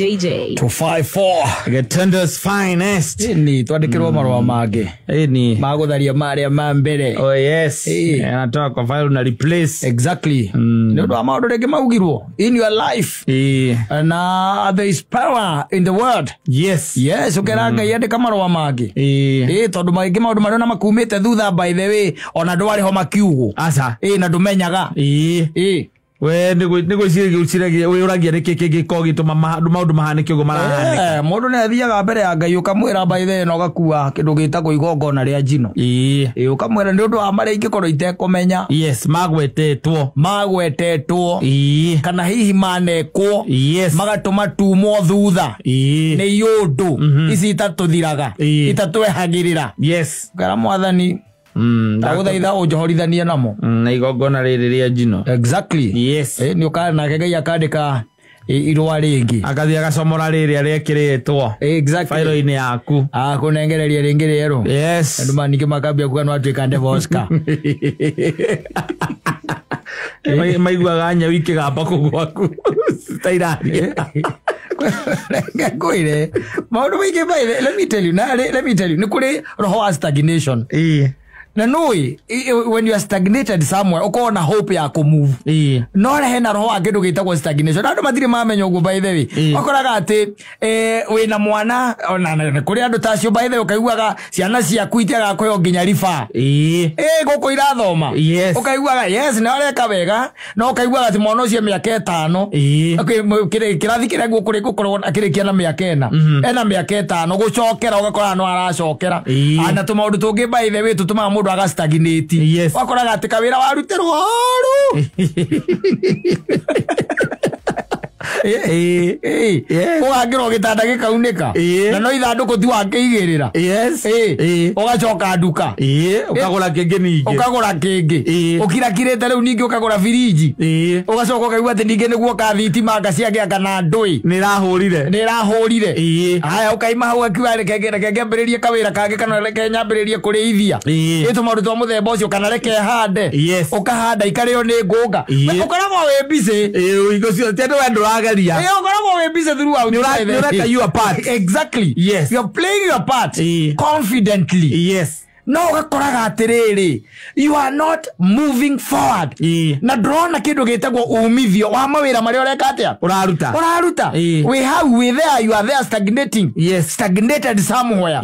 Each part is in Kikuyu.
DJ. 254 Gatundu's finest. Ni twandikirwo marũa mangĩ Ni. magũtharia marĩa ma mbere. Oh yes. Eh. Anatoa kwa file na replace. Exactly. Nĩ ũndũ wa maũndũ rĩngĩ maugirwo in your life. Eh. Na there is power in the word. Yes. Yes, ũkera Ngai andĩka marũa mangĩ. Eh. Ĩ tondũ maingĩ maũndũ marĩa ona makumĩte thutha, by the way, ona ndwarĩ ho makiugwo. Asa. Ĩ na ndũmenyaga. Eh. Ĩ. We nĩgwĩciria ũciragia wĩũragia nĩkĩ kĩngĩkorwo gĩtũma maũndũ mahanĩke ũguo marahanĩka. Eh, mũndũ nĩ athiaga mbere ya Ngai ũkamwĩra, by the way, na ũgakua kĩndũ gĩtagwo igongona rĩa njino. Eh. Ĩ ũkamwĩra nĩ ũndũ wa marĩa ingĩkorwo itekũmenya. Yes, magwetetwo. Magwetetwo. Eh. Kana hihi manekwo. Yes. Magatũma tumwo thutha. Eh. Nĩ iũndũ ici itatũthiraga. Ĩĩ. Itatwehagĩrĩra. Yes. Ngera mwathani, ndagũthaitha ũnjohorithanie namo. Na igongona rĩrĩ rĩa njino. Exactly. Yes. Ĩ, nĩ ũka nake Ngai akandĩka irũa rĩngĩ. Akathiĩ agacomora rĩrĩa rĩekĩrĩtwo Exactly. failo-inĩ yaku. Akũnengereria rĩngĩ rĩerũ. Yes. Andũ maningĩ makambia kuga no atuĩka Devoska. Maiguaga nyau ikĩgamba kũu gwaku tairaria. Reke ngwĩre maũndũ maingĩ, by the, let me tell you, na let me tell you, nĩ kũrĩ roho wa stagnation. Na nũĩ when you are stagnated somewhere ũkorwo na hope ya kũmove. No hena roho wa kĩndũ gĩtagwo stagnation. Andũ matirĩ mamenya ũguo, by the way. Ũkoraga atĩ wĩna mwana ona nĩ kũrĩ andũ ta acio, by the way, ũkaiguaga ciana ciaku itiagaga kũheo nginya riba. Ĩ gũkũ irathoma. Yes. Ũkaiguaga yes nĩ areka wega, no ũkaiguaga atĩ mwana ũcio mĩaka 5. Okay, kĩrathi kĩrĩa gũkũ gũkorwo akĩrĩkia na mĩaka 4, ena mĩaka 5 gũcokera, ũgakora no aracokera. Na tũmaũndũ tũngĩ, by the way, tũtũmaga mũndũ aga stagnate. Yes. Wakoraga atĩ kawĩra warutĩrwo horu. Yes. Ũgangĩrwo gĩtanda gĩkaunĩka. Na no ithandũkũ ti wakĩigĩrĩra. Yes. Ũgacoka nduka. Ũkagũra kĩngĩ ningĩ. Ũkagũra kĩngĩ. Ũkirakirĩte rĩu ningĩ ũkagũra birinji. Ũgacoka ũkaigua atĩ ningĩ nĩguo ka thitima anga ciagĩanga na ndũĩ. Nĩ ĩrahũrire. Nĩ ĩrahũrire. Haya ũkaima hau akiuga reke ngĩambĩrĩrie kawĩra kangĩ kana reke nyambĩrĩrie kũrĩithia. Ĩ tũmaũndũ twa mũthemba ũcio kana reke hande. Yes. Ũkahanda ikarĩo nĩ ngũnga. Ũkoragwo wĩ busy. Hingo ciothe ti andũ we ndũrageria. Ĩ ũkoragwo wĩ busy throughout. Nĩ ũreka your part. Exactly. Yes. You are playing your part confidently. Yes. No ũgakoraga atĩrĩrĩ, you are not moving forward. Na ndũrona kĩndũ gĩtagwo umithio wa mawĩra marĩa ũreka atĩa? Ũraruta. Ũraruta. Wĩ hau, wĩ there, you are there stagnating. Yes. Stagnated somewhere.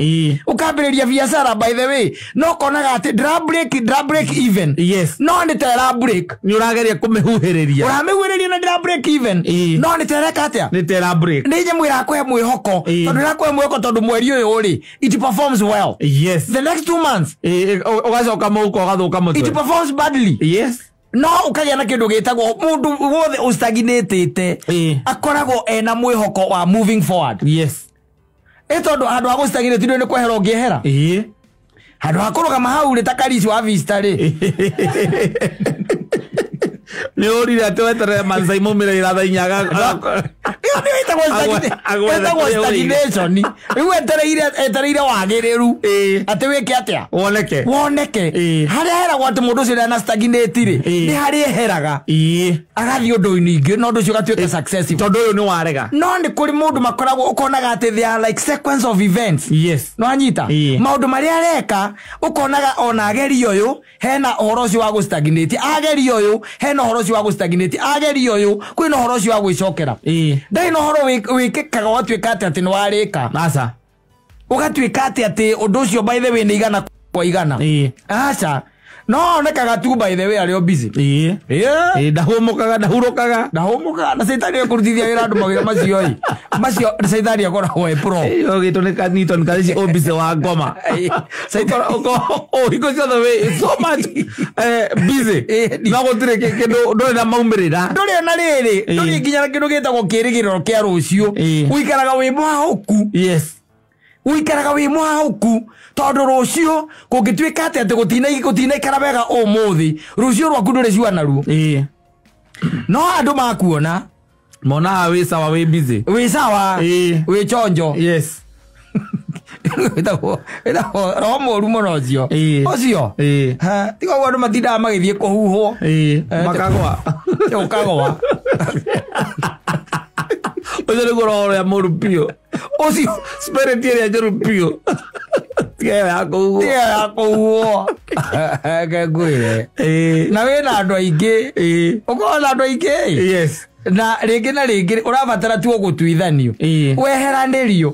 Ũkambĩrĩria biacara, by the way, no ũkonaga atĩ ndĩra break even. Yes. No nĩ ta ĩra break. Nĩ ũrageria kũmĩhuhĩrĩria. Ũramĩhuhĩrĩria na ndĩra break even. No nĩ ta ĩreka atĩa? Nĩ ta ĩra break. Nĩ nyamũ ĩrakũhe mwĩhoko. Tondũ ĩrakũhe mwĩhoko tondũ mweri ũyũ rĩ, it performs well. Yes. The next 2 months Ũgacoka mũhuko ũgathũka mũtwe. It performs badly. Yes. No ũkagĩa na kĩndũ gĩtagwo mũndũ wothe ũstagnatĩte akoragwo ena mwĩhoko wa moving forward. Yes. Ĩ tondũ handũ ha gũstagnate ndũĩ nĩ kwehera ũngĩehera. Handũ ha kũrũgama hau rĩ ta Karish wa Vista rĩ. Nĩ ũrire atĩ weterere Mansai maumĩre ira thaa inya Ĩyo nĩyo ĩtagwo stagnation. Rĩu etereire wagĩrĩru. Atĩ wĩke atĩa? Woneke. Woneke. Harĩa heragwo atĩ mũndũ ũcio ndana stagnate rĩ, nĩ harĩa eheraga. Agathiĩ ũndũ-inĩ ingĩ na ũndũ ũcio ũgatuĩka successful. Tondũ ũyũ nĩ warega. No nĩ kũrĩ mũndũ makoragwo ũkonaga atĩ they are like sequence of events. Yes. No anyita? Maũndũ marĩa areka ũkonaga ona ageria ũyũ hena ũhoro ũcio wa gũstagnate, ageria ũyũ hena ũhoro ũcio wa gũstagnate, ageria ũyũ kwĩna ũhoro ũcio wa gwĩcokera. Ndarĩ na ũhoro wĩkĩkaga ũgatuĩka atĩ atĩ nĩ warĩka. Aca. Ũgatuĩka atĩ atĩ ũndũ ũcio, by the way, nĩ 100 kwa 100. Aca. No onekaga tu, by the way, arĩ o busy. Ndahũmũkaga, ndahurũkaga. Ndahũmũkaga na caitani ekũrutithia wĩra andũ mawĩra macio ĩ. Macio caitani akoragwo e pro. Ũgĩtwo nĩ Newton Karish o busy wa ngoma. Hingo ciothe wĩ so much busy. No gũtirĩ kĩndũ, ndũrĩ na maumĩrĩra. Ndũrĩ ona rĩrĩ, ndũrĩ nginya na kĩndũ gĩtagwo kĩĩrĩgĩrĩro kĩa rũciũ. Ũikaraga wĩ mwahũku. Yes. Ũikaraga wĩ mwahũku tondũ rũciũ kũngĩtuĩka atĩ atĩ gũtinaikara wega ũmũthĩ, rũciũ rwaku ndũrĩ cua naruo. No andũ makuona monaga wĩ sawa, wĩ busy. Wĩ sawa. Wĩ chonjo. Yes. Wĩtagwo roho mũru mũno ũcio. Ũcio. Tiga ũguo andũ matindaga magĩthiĩ kũhuhwo. Makagwa. Ũkagwa. Ũcio nĩguo roho ũrĩa mũru biũ. Ũcio Spirit ĩrĩa njũru biũ. Tiga ĩyo ya kũhuhwo. Tiga ya kũhuhwo. Reke ngwĩre. Na wĩna andũ aingĩ. Ũkorwo na andũ aingĩ. Yes. Na rĩngĩ na rĩngĩ ũrabatara tu gũtuithanio. Weheranĩrio.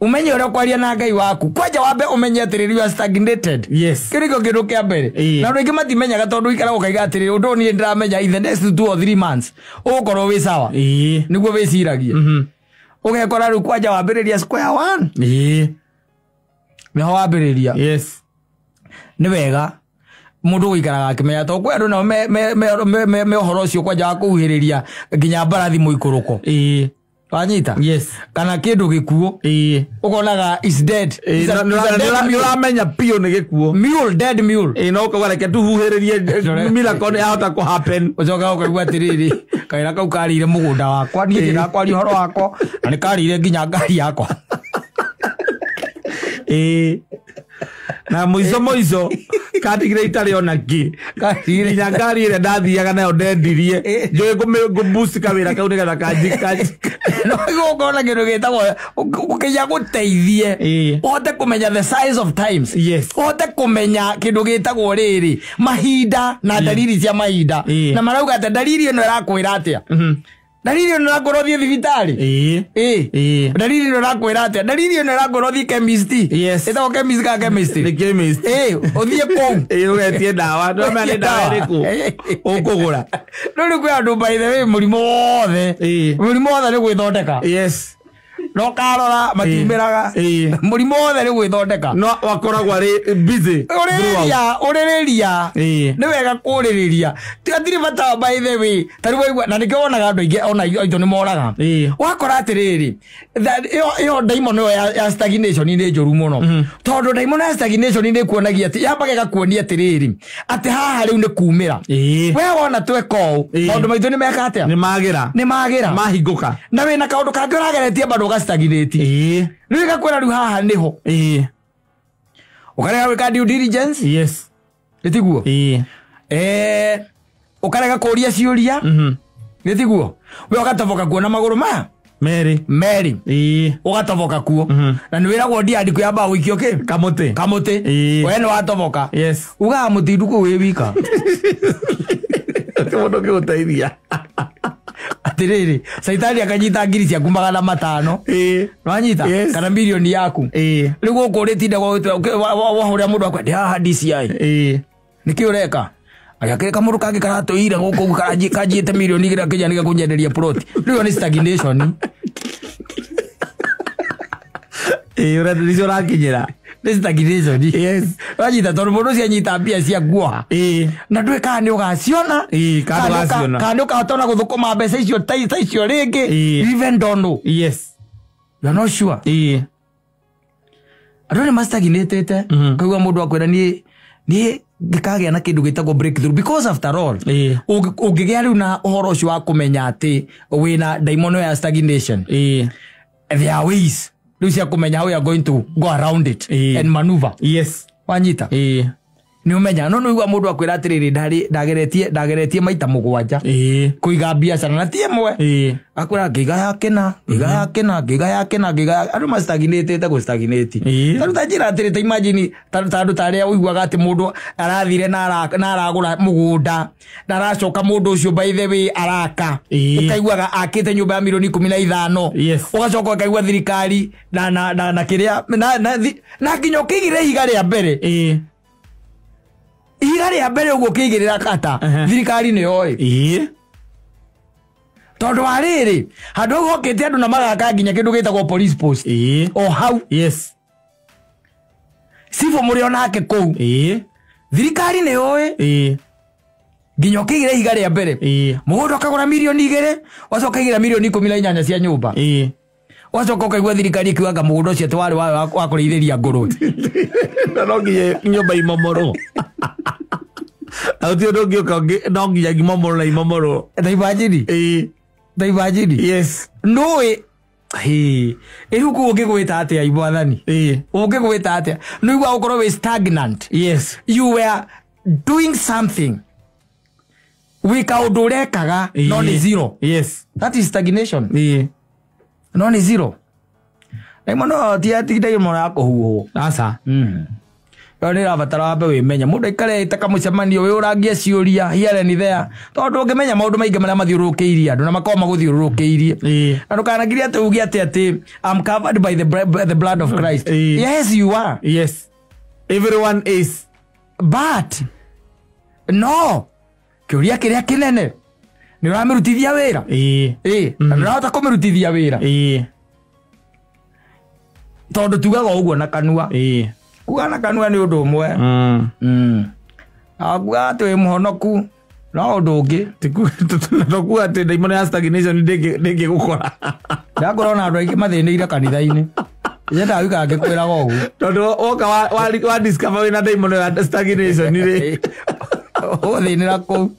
Umenye ũrĩa ũkwaria na Ngai waku. Kwanja wambe ũmenye atĩrĩrĩ you are stagnated. Yes. Kĩu nĩkĩo kĩndũ kĩa mbere. Na andũ aingĩ matimenyaga tondũ ũikaraga ũkaiga atĩrĩrĩ ũndũ ũyũ niĩ ndĩramenya in the next 2 or 3 months ũgũkorwo wĩ sawa. Nĩguo wĩciragia. Ũgekora rĩu kwanja wambĩrĩria square one. Nĩho wambĩrĩria. Yes. Nĩ wega mũndũ gũikaraga akĩmenya tondũ kwĩ andũ nao me ũhoro ũcio kwanja wa kũhuhĩrĩria nginya mbarathi mũikũrũko. Wanyita? Yes. Kana kĩndũ gĩkuũ. Ũkonaga is dead. Nĩũramenya biũ nĩ gĩkuũ. Mule, dead mule. No ũkauga reke tũhuhĩrĩrie miracle nĩ yahota kũ happen. Ũcokaga ũkaigua atĩrĩrĩ kawĩra kau karĩire mũgũnda wakwa niĩ ndĩrakwaria ũhoro wakwa na nĩ karĩire nginya ngari yakwa. Na mũico mũico katigire itarĩ ona kĩ. Nginya ngari ĩrĩa ndathiaga nayo ndendirie. Njũĩ ngũ-boost kawĩra kau nĩgetha kanji. No ũkona kĩndũ gĩtagwo kĩnya gũteithie. Ũhote kũmenya the size of times. Yes. Ũhote kũmenya kĩndũ gĩtagwo rĩrĩ mahinda na dalili cia mahinda. Na marauga atĩ dalili ĩno ĩrakwĩra atĩa. Dalili ĩno ĩrakwĩra ũthiĩ thibitarĩ. Dalili ĩno ĩrakwĩra atĩa. Dalili ĩno ĩrakwĩra ũthiĩ chemist. Yes. Ĩtagwo chemist kana chemistry? Nĩ chemist. Ũthiĩ kũu. Ũgetie ndawa. Ndũramenya nĩ ndawa ĩrĩkũ ũkũgũra. Rĩu nĩ kwĩ andũ by the way mũrimũ wothe. Mũrimũ wothe nĩ gwĩthondeka. Yes. No karora matiumĩraga. Mũrimũ wothe nĩ gwĩthondeka. No wakoragwo arĩ busy. Ũrĩrĩria, ũrĩrĩria. Nĩ wega kũrĩrĩria. Hatirĩ bata by the way. Ta rĩu waigua, na nĩkĩo wonaga andũ aingĩ ona aitũ nĩ moraga. Wakora atĩrĩrĩ, ĩyo daimon ĩyo ya stagnation nĩ njũru mũno. Tondũ daimon ya stagnation nĩ ĩkuonagia atĩ, yambaga ĩgakuonia atĩrĩrĩ, atĩ haha rĩu nĩ kumĩra. We wona tweka ũũ, maũndũ maitũ nĩ meka atĩa? Nĩ magĩra. Nĩ magĩra. Mahingũka. Na wĩna kaũndũ kangĩ ũrageretie bado ũgastagnate. Rĩu ĩgakwĩra rĩu haha nĩho. Ũkarega gwĩka due diligence. Yes. Nĩtiguo? Ũkarega kũũria ciũria. Nĩtiguo? We ũgatoboka kuo na magũrũ maya? Merĩ. Merĩ. Ũgatoboka kuo. Na nĩ wĩragwo ndiandĩko yambaga gũikio kĩ? Kamũtĩ. Kamũtĩ. We nĩ watoboka. Yes. Ugaga mũtindu kũu wĩ wika. Mũndũ ũngĩgũteithia. Atĩrĩrĩ, caitani akanyita ngiri ciaku 500. Wanyita? Yes. Kana milioni yaku. Rĩu gũkũ ũrĩtinda wahũrĩra mũndũ akwenda haha DCI. Nĩkĩ ũreka? Agakĩrĩ kamũndũ kangĩ karatũire gũkũ kanjiĩte milioni igĩrĩ akĩnja nĩga kũnyenderia plot. Rĩu ĩyo nĩ stagnation. Ũrĩa ũrakinyĩra. Nĩ stagnation. Yes. Wanyita tondũ mũndũ ũcio anyita mbia cia guoha. Na ndũĩ kana nĩ ũgaciona. Kana ndũgaciona. Kana nĩ ũkahota ona gũthũkũma mbeca icio ta icio rĩngĩ. You even don't know. Yes. You are not sure. Andũ nĩ mastagnatĩte. Kaigua mũndũ akwĩra niĩ ngĩkagĩa na kĩndũ gĩtagwo breakthrough because after all ũngĩgĩa rĩu na ũhoro ũcio wa kũmenya atĩ wĩna daimono ya stagnation. There are ways rĩu cia kũmenya how you are going to go around it and maneuver. Yes. Wanyita? Nĩ ũmenya no nĩũigua mũndũ akwĩra atĩrĩrĩ ndageretie maita 7 kũiga biacara na ti ĩmwe. Akwĩra ngĩiga ya kĩna, ngĩiga ya kĩna, ngĩiga ya kĩna, ngĩiga ya andũ mastagnatĩte gũstagnate. Ta rĩu ta njĩra atĩrĩ ta imagine ta andũ ta arĩa ũiguaga atĩ mũndũ arathire na aragũra mũgũnda na aracoka mũndũ ũcio by the way araka. Ũkaiguaga akĩte nyũmba ya milioni 15. Yes. Ũgacoka ũkaigua thirikari na kĩrĩa na nginya ũkĩigĩrĩra ihiga rĩa mbere. Ihiga rĩa mbere ũguo ũkĩigĩrĩra kata thirikari nĩ yoĩ. Tondũ wa rĩrĩ handũ hau hokĩte andũ na magaka nginya kĩndũ gĩtagwo police post. O hau. Yes. Cibũ mũrĩ onake kũu. Thirikari nĩ yoĩ. Nginya ũkĩigĩrĩra ihiga rĩa mbere. Mũgũnda ũkagũra milioni 2, ũgacoka ũkaigĩrĩra milioni 18 cia nyũmba. Ũgacoka ũkaigua thirikari ĩkiuga mũgũnda ũcio atĩ warĩ wa kũrĩithĩria ngũrwe. Na no nginya nyũmba imomorwo. Na gũtirĩ ũndũ ũngĩũka no nginya imomorwo na imomorwo. Ta imagine. Ta imagine. Yes. Ndũĩ Rĩu kũu ũngĩgwĩta atĩa mwathani? Ũngĩgwĩta atĩa? Nĩ ũiguaga ũkorwo wĩ stagnant. Yes. You were doing something. Wĩ kaũndũ ũrekaga no nĩ zero. Yes. That is stagnation. Ĩĩ. No nĩ zero. Ndaimono ti ati ndaimono ya kũhuhwo. Aca. Ĩyo nĩ ĩrabatara wambe wĩmenye. Mũndũ aikare ĩta kamũcemanio wĩũrangie ciũria here and there. Tondũ ũngĩmenya maũndũ maingĩ marĩa mathiũrũrũkĩirie andũ na makoragwo magũthiũrũrũkĩirie. Ĩĩ. Na ndũkanagirie atĩ uge atĩ I'm covered by the blood of Christ. Ĩĩ. Yes, you are. Yes. Everyone is. But no kĩũria kĩrĩa kĩnene nĩ ũramĩrutithia wĩra. Ĩĩ. Ĩĩ, na ndũrahota kũmĩrutithia wĩra. Ĩĩ. Tondũ tugaga ũguo na kanua. Ĩĩ. Kuga na kanua nĩ ũndũ ũmwe. Na kuga atĩ wĩ mũhonoku no ũndũ ũngĩ. Tokuga atĩ ndaimono ya stagnation ndĩngĩgũkora. Ndakorwo na andũ aingĩ mathĩnĩire kanitha-inĩ. Nyendaga gũikara ngĩkwĩraga ũguo. Tondũ woka wa discover wĩna ndaimono ya stagnation rĩ. Ũgũthĩnĩra kũu.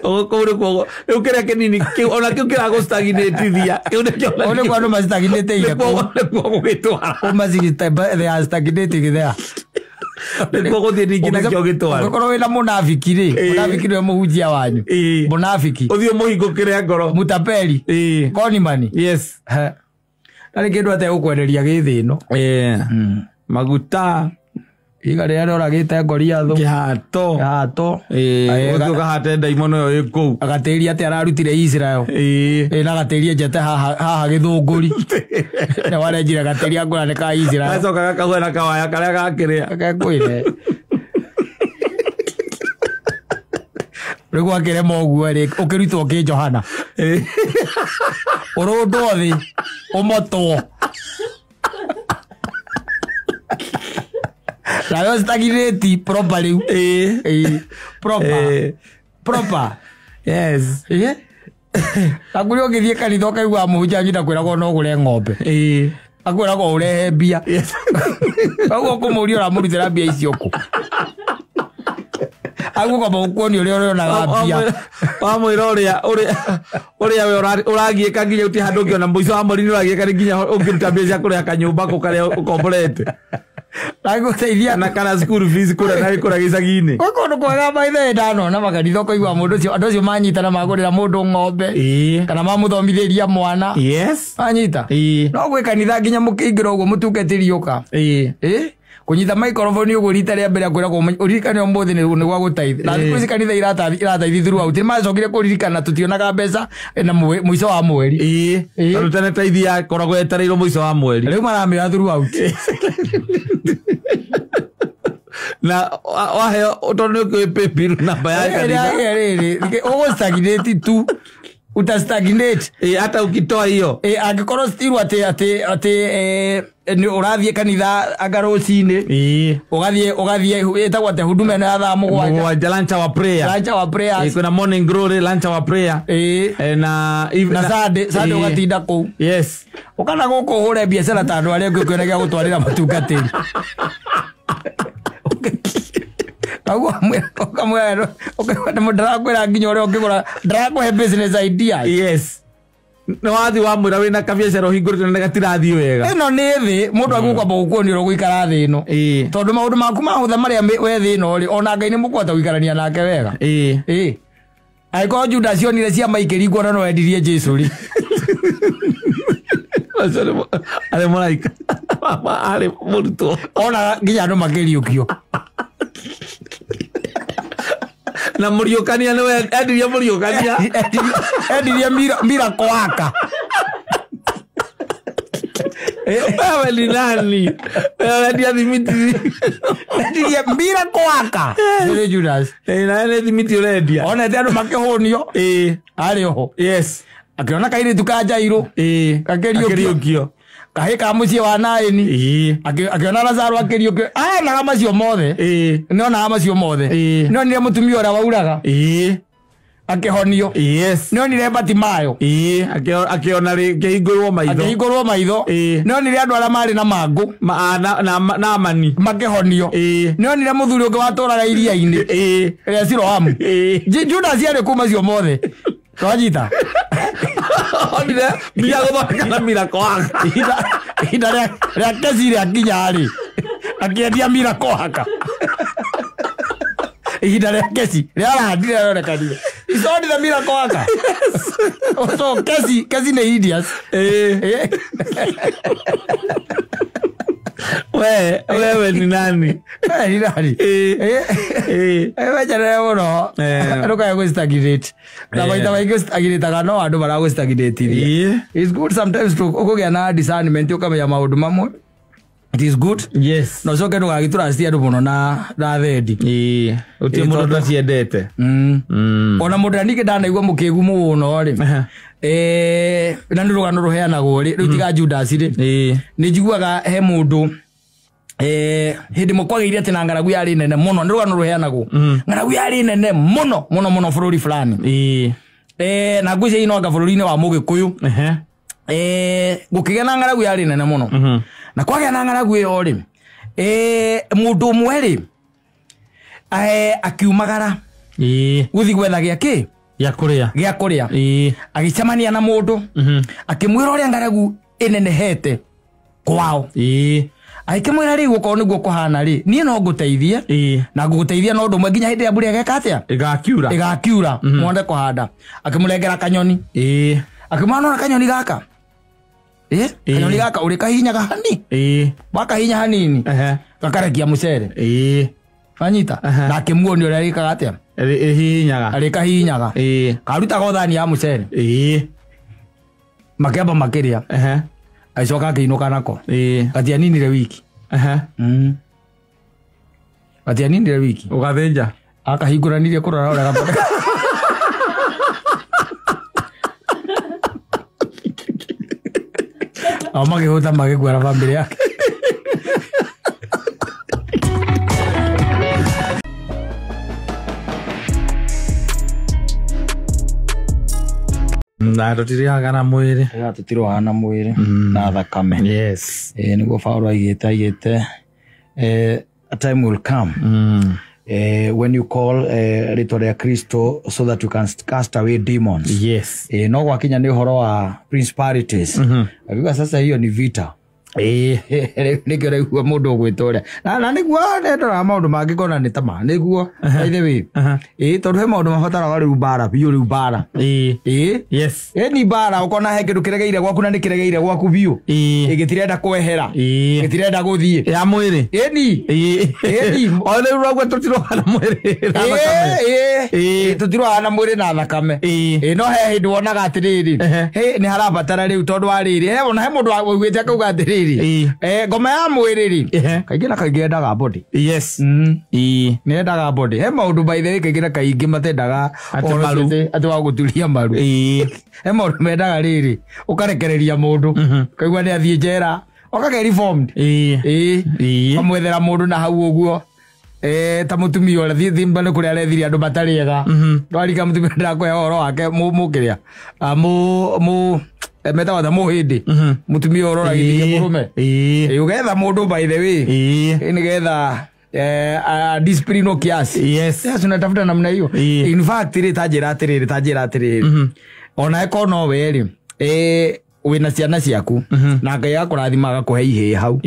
Kũu nĩkuo rĩu kĩrĩa kĩnini kĩu ona kĩu kĩragũstagnatithia kĩu nĩkĩo Kũu nĩkuo andũ mastagnatĩire kũu. Nĩkuo gũgĩtwara. Kũu macigite, they are stagnating there. Nĩkuo gũthiĩ ningĩ nakĩo gĩtware. Ũngĩkorwo wĩna mũnabiki rĩ, mũnabiki nĩwe mũhunjia wanyu. Mũnabiki. Ũthiĩ ũmũhingũkĩre ngoro. Mũtapeli. Ĩĩ. Konimani. Yes. Ndarĩ kĩndũ ategũkwenderia gĩ thĩ ĩno. Ĩĩ. Maguta. Iga rĩrĩa rĩoragĩte Goliathũ. Kĩhato. Kĩhato. Ĩĩ. Ũthiĩ ũkahate ndaimono ĩyo ĩ kũu. Agatĩria atĩ ararutire Israel. Ĩĩ. Ĩĩ, na agatĩria njete haha gĩthũngũri. Na warenjire agatĩria ngũrani ka Israel. Gacoka gakagũa na kawaya karĩa gakĩrĩa. Gakwĩre. Rĩu gwakĩrema ũguo rĩ, ũkĩrutwo kĩ Johana. Ũrũndwo thĩ, ũmotwo. Nayo stagnate proper rĩu. Ĩĩ. Ĩĩ. Proper. Proper. Yes. Ĩĩ. Takuria ũngĩthiĩ kanitha ũkaigua mũhunjia anyita kwĩragwo no ũgũre ng'ombe. Ĩĩ. Akwĩragwo ũrehe mbia. Yes. Koguo ũkũmũria ũramũrutĩra mbia icio kũ? Agũkwamba gũkuonia ũrĩa ũrĩonaga mbia. Wamwĩra ũrĩa we ũragiĩka nginya ũtirĩ handũ ũngĩona mũico wa mweri nĩ ũragiĩka nĩ nginya ũngĩruta mbia cia kũrĩha kanyũmba kũ karĩa ũkomborete. Nagũteithia na kana school fees kũrĩa na kũrĩa gĩcagi-inĩ. Gwĩ kũndũ kwega by the way ndanona makanitha ũkaigua mũndũ ũcio andũ acio manyitana magũrĩra mũndũ ng'ombe. Ĩĩ. Kana mamũthomithĩria mwana. Yes. Manyita. Ĩĩ. No gwĩ kanitha nginya mũkĩingĩra ũguo mũtungatĩri ũka. Ĩĩ. Ĩĩ. Kũnyita microphone ũguo rita rĩa mbere akwĩragwo ũririkane ũmũthĩ nĩ gwa gũteithia. Na thikũ ici kanitha irataithi throughout. Nĩ macokire kũririkana tũtionaga mbeca na mũico wa mweri. Ĩĩ. Tondũ tene taithi yakoragwo yetereirwo mũico wa mweri. Rĩu maramĩoya throughout. Na waheo tondũ nĩ ũkĩũĩ paybill namba ya kanitha. Rĩrĩ, ũgũ stagnate tu. Uta stagnate. Ĩĩ, hata ukitoa hiyo. Ĩĩ, angĩkorwo still atĩ nĩ ũrathiĩ kanitha anga rũcinĩ. Ĩĩ. Ũgathiĩ ĩtagwo atĩa huduma ĩno ya thaa mũgwanja. Mũgwanja, lunch hour prayer. Lunch hour prayers. Ĩĩ, kwĩna morning glory, lunch hour prayer. Ĩĩ. Na Na Sunday ũgatinda kũu. Yes. Ũkana gũkũ ũhũre biacara ta andũ arĩa angĩ ũkĩona gĩa gũtwarĩra mũtungatĩri. Ũkamwĩra, ndĩrakwĩra nginya ũrĩa ũngĩgũra, ndĩrakũhe business ideas. Yes. Nĩ wathiĩ wamwĩra wĩna kabiacara ũhingũrĩte na gatirathiĩ wega. Ĩno nĩ thĩ, mũndũ agũkwamba gũkuonia ũrĩa ũgũikara thĩ ĩno. Ĩĩ. Tondũ maũndũ maku mahũtha marĩa we thĩ ĩno rĩ, ona Ngai nĩ mũkũhota gũikarania nake wega. Ĩĩ. Ĩĩ. Angĩkorwo Judas onire ciama ikĩringwo na no endirie Jesũ rĩ. Arĩ mũraika. Arĩ mũrutwo. Ona nginya andũ makĩriũkio. Na mũriũkania nĩwe endirie mũriũkania. Endirie miracle worker. Wewe ni nani? Wewe urendia thimiti. Endirie miracle worker. Nĩ Judas. Na nĩ thimiti ũrendia. Onete andũ makĩhũnio. Ĩĩ. Arĩ oho. Yes. Akĩona kairĩtu ka Jairũ. Ĩĩ. Gakĩriũkio. Kahĩ ka mũciĩ wa Naĩni. Ĩĩ. Akĩona Lazaro akĩriũkio. Onaga macio mothe. Ĩĩ. Nĩonaga macio mothe. Ĩĩ. Nĩonire mũtumia ũrĩa wauraga. Ĩĩ. Akĩhonio. Yes. Nĩonire Bartimayo. Ĩĩ. Akĩona akĩhingũrwo maitho. Akĩhingũrwo maitho. Ĩĩ. Nĩonire andũ arĩa marĩ na mangũ. Na amani. Makĩhonio. Ĩĩ. Nĩonire mũthuri ũngĩ watũraga iria-inĩ. Ĩĩ. Rĩa Siloamu. Ĩĩ. Judas arĩ kũu macio mothe. Twanyita. Onire mbia gũthondeka na miracle worker. Ihinda rĩa kesi rĩakinya rĩ, akĩendia miracle worker. Ihinda rĩa kesi rĩarandire rĩonekanire. It's only the miracle worker. So kesi nĩ hideous. Wewe ni nani? Wewe ni nani? Wewe mũno. Ndũkae gwĩ-stagnate. Na maita maingĩ stagnate-aga no andũ maragũ-stagnate-irie. It's good sometimes to ũkũgĩa na discernment ũkamenya maũndũ mamwe. It is good. Yes. No coke ndũgagĩtũracithie andũ mũno na thendi. Gũtirĩ mũndũ ũtaciendete. Ona mũndũ ũrĩa ningĩ ndanaigua mũkĩgu mũno rĩ. Na nĩ rũgano rũheanagwo rĩ, rĩu tiga Judas rĩ. Nĩ njiguaga he mũndũ hĩndĩ ĩmwe kwagĩire atĩ na ng'aragu yarĩ nene mũno, nĩ rũgano rũheanagwo. Ng'aragu yarĩ nene mũno mũno mũno bũrũri fulani. Na ngwĩciria ino anga bũrũri-inĩ wa Mũgĩkũyũ. Gũkĩgĩa na ng'aragu yarĩ nene mũno. Na kwagĩa na ng'aragu ĩyo rĩ, mũndũ ũmwe rĩ, akiumagara gũthiĩ gwetha gĩa kĩ? Gĩa kũrĩa. Gĩa kũrĩa. Agĩcemania na mũndũ, akĩmwĩra ũrĩa ng'aragu ĩnenehete kwao. Agĩkĩmwĩra rĩu okorwo nĩguo kũhana rĩ, niĩ no ngũteithie, na ngũgũteithia na ũndũ ũmwe nginya hĩndĩ ya mbura ĩgeka atĩa? Ĩgakiura. Ĩgakiura, mwone kũhanda. Akĩmũnengera kanyoni. Akĩmwĩra nona kanyoni gaka? Kanyoni gaka ũrĩkahihinyaga hani? Wakahihinya hanini, gakarekia mũcere. Wanyita? Na akĩmuonia ũrĩa arĩkaga atĩa? Ĩhihinyaga. Arĩkahihinyaga. Karutaga thani ya mũcere. Makĩamba makĩrĩa. Agĩcoka akĩinũka nako. Gatianinire wiki. Gatianinire wiki. Ũgathĩnja? Akahingũranirie kũrora ũrĩa gathondeka. Ao makĩhũta magĩkua na bamĩrĩ yake. Na tũtirĩhaga na mwĩrĩ. Tũtirũaga na mwĩrĩ na thakame. Yes. Nĩguo Paulo aigĩte a time will come when you call rĩtwa rĩa Kristo so that you can cast away demons. Yes. No gwakinya nĩ ũhoro wa principalities. Akiuga sasa hiyo ni vita. Nĩkĩo raigua mũndũ ũgwĩta ũrĩa. Na nĩguo ndoraga maũndũ mangĩ ngona nĩ tama. Nĩguo by the way. Tondũ he maũndũ mabataraga rĩu mbara biũ, rĩu mbara. Yes. Ni mbara ũkona he kĩndũ kĩregeire gwaku na nĩ kĩregeire gwaku biũ. Gĩtirenda kwehera. Gĩtirenda gũthiĩ. Ya mwĩrĩ. Ĩni. O rĩu ũraigua tũtirũaga na mwĩrĩ na thakame. Tũtirũaga na mwĩrĩ na thakame. No he hĩndĩ wonaga atĩrĩrĩ, nĩ harabatara rĩu tondũ wa rĩrĩ, ona he mũndũ waugĩte akauga atĩrĩrĩ, ngoma ya mwĩrĩ rĩ, kaingĩ na kaingĩ yendaga body. Yes. Nĩ yendaga body. He maũndũ by the way kaingĩ na kaingĩ matendaga atĩ wa gũturia maru. He maũndũ mendaga rĩrĩ, ũkarekereria mũndũ, ũkaigua nĩ athiĩ njera, ũkagĩa reformed. Ũkamwethera mũndũ na hau ũguo. Ta mũtumia ũrĩa thimba nĩ kũrĩa arethirie andũ matarĩ ega. Ndwarika mũtumia ndakũhe ũhoro wake mũkĩrĩa. Metagwo ta mũhĩndĩ. Mũtumia ũroragithia mũrũme. Ũgetha mũndũ by the way. Nĩgetha discipline kiasi. Yes. Yes, unatafuta namna hiyo. In fact rĩ tanjĩra atĩrĩrĩ, ona ĩkorwo no we rĩ, wĩna ciana ciaku na Ngai akũrathima agakũhe ihĩĩ hau.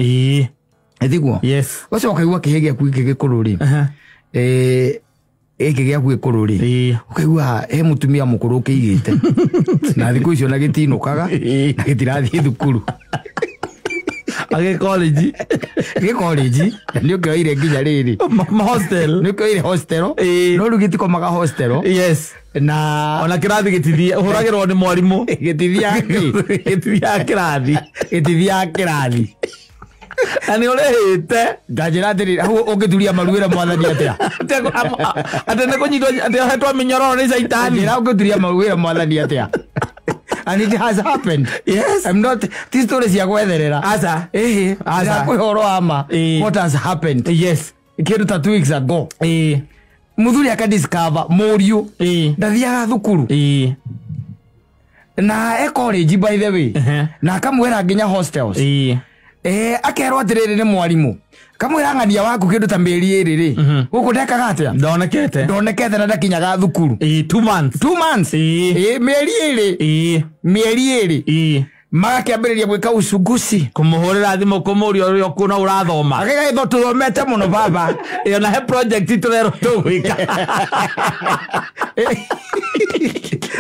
Ĩtiguo? Yes. Ũcio ũkaigua kĩhĩĩ gĩaku gĩkĩ gĩkũrũ rĩ, gĩkĩ gĩaku gĩkũrũ rĩ, ũkaigua he mũtumia mũkũrũ ũkĩigĩte. Na thikũ icio na gĩtinũkaga, na gĩtirathiĩ thukuru. Agĩ college. Gĩ college, nĩ ũkĩoire nginya rĩrĩ. Hostel. Nĩ ũkĩoire hostel. No rĩu gĩtikomaga hostel. Yes. Na ona kĩrathi gĩtithia, ũhũragĩrwo nĩ mwarimũ. Gĩtithiaga kĩ? Gĩtithiaga kĩrathi. Gĩtithiaga kĩrathi. Na nĩ ũrĩhĩte. Ndanjĩra atĩrĩrĩ, hau ũngĩturia maru wĩra mwathani atĩa? Atĩ nĩ kũnyitwo, atĩ ohetwo mĩnyororo nĩ caitani. Njĩra ũngĩturia maru wĩra mwathani atĩa? And it has happened. Yes. I'm not, ti story cia gwetherera. Aca. Aca. Ndĩrakũhe ũhoro wa ma. What has happened? Yes. Kĩndũ ta 2 weeks ago. Mũthuri akadiscover mũriũ ndathiaga thukuru. Na e college by the way. Na akamwĩra nginya hostels. Akerwo atĩrĩrĩ nĩ mwarimũ. Kamwĩra ng'ania waku kĩndũ ta mĩeri ĩrĩ rĩ, gũkũ ndekaga atĩa? Ndonekete. Ndonekete na ndakinyaga thukuru. 2 months. 2 months. Mĩeri ĩrĩ. Mĩeri ĩrĩ. Magakĩambĩrĩria gwĩka ucunguci. Kũmũhũrĩra thimũ kũmũria ũrĩa ũkũ na ũrathoma. Agĩgaithwo tũthomete mũno baba. Ĩyo na he project tũrerwo tũgwĩka.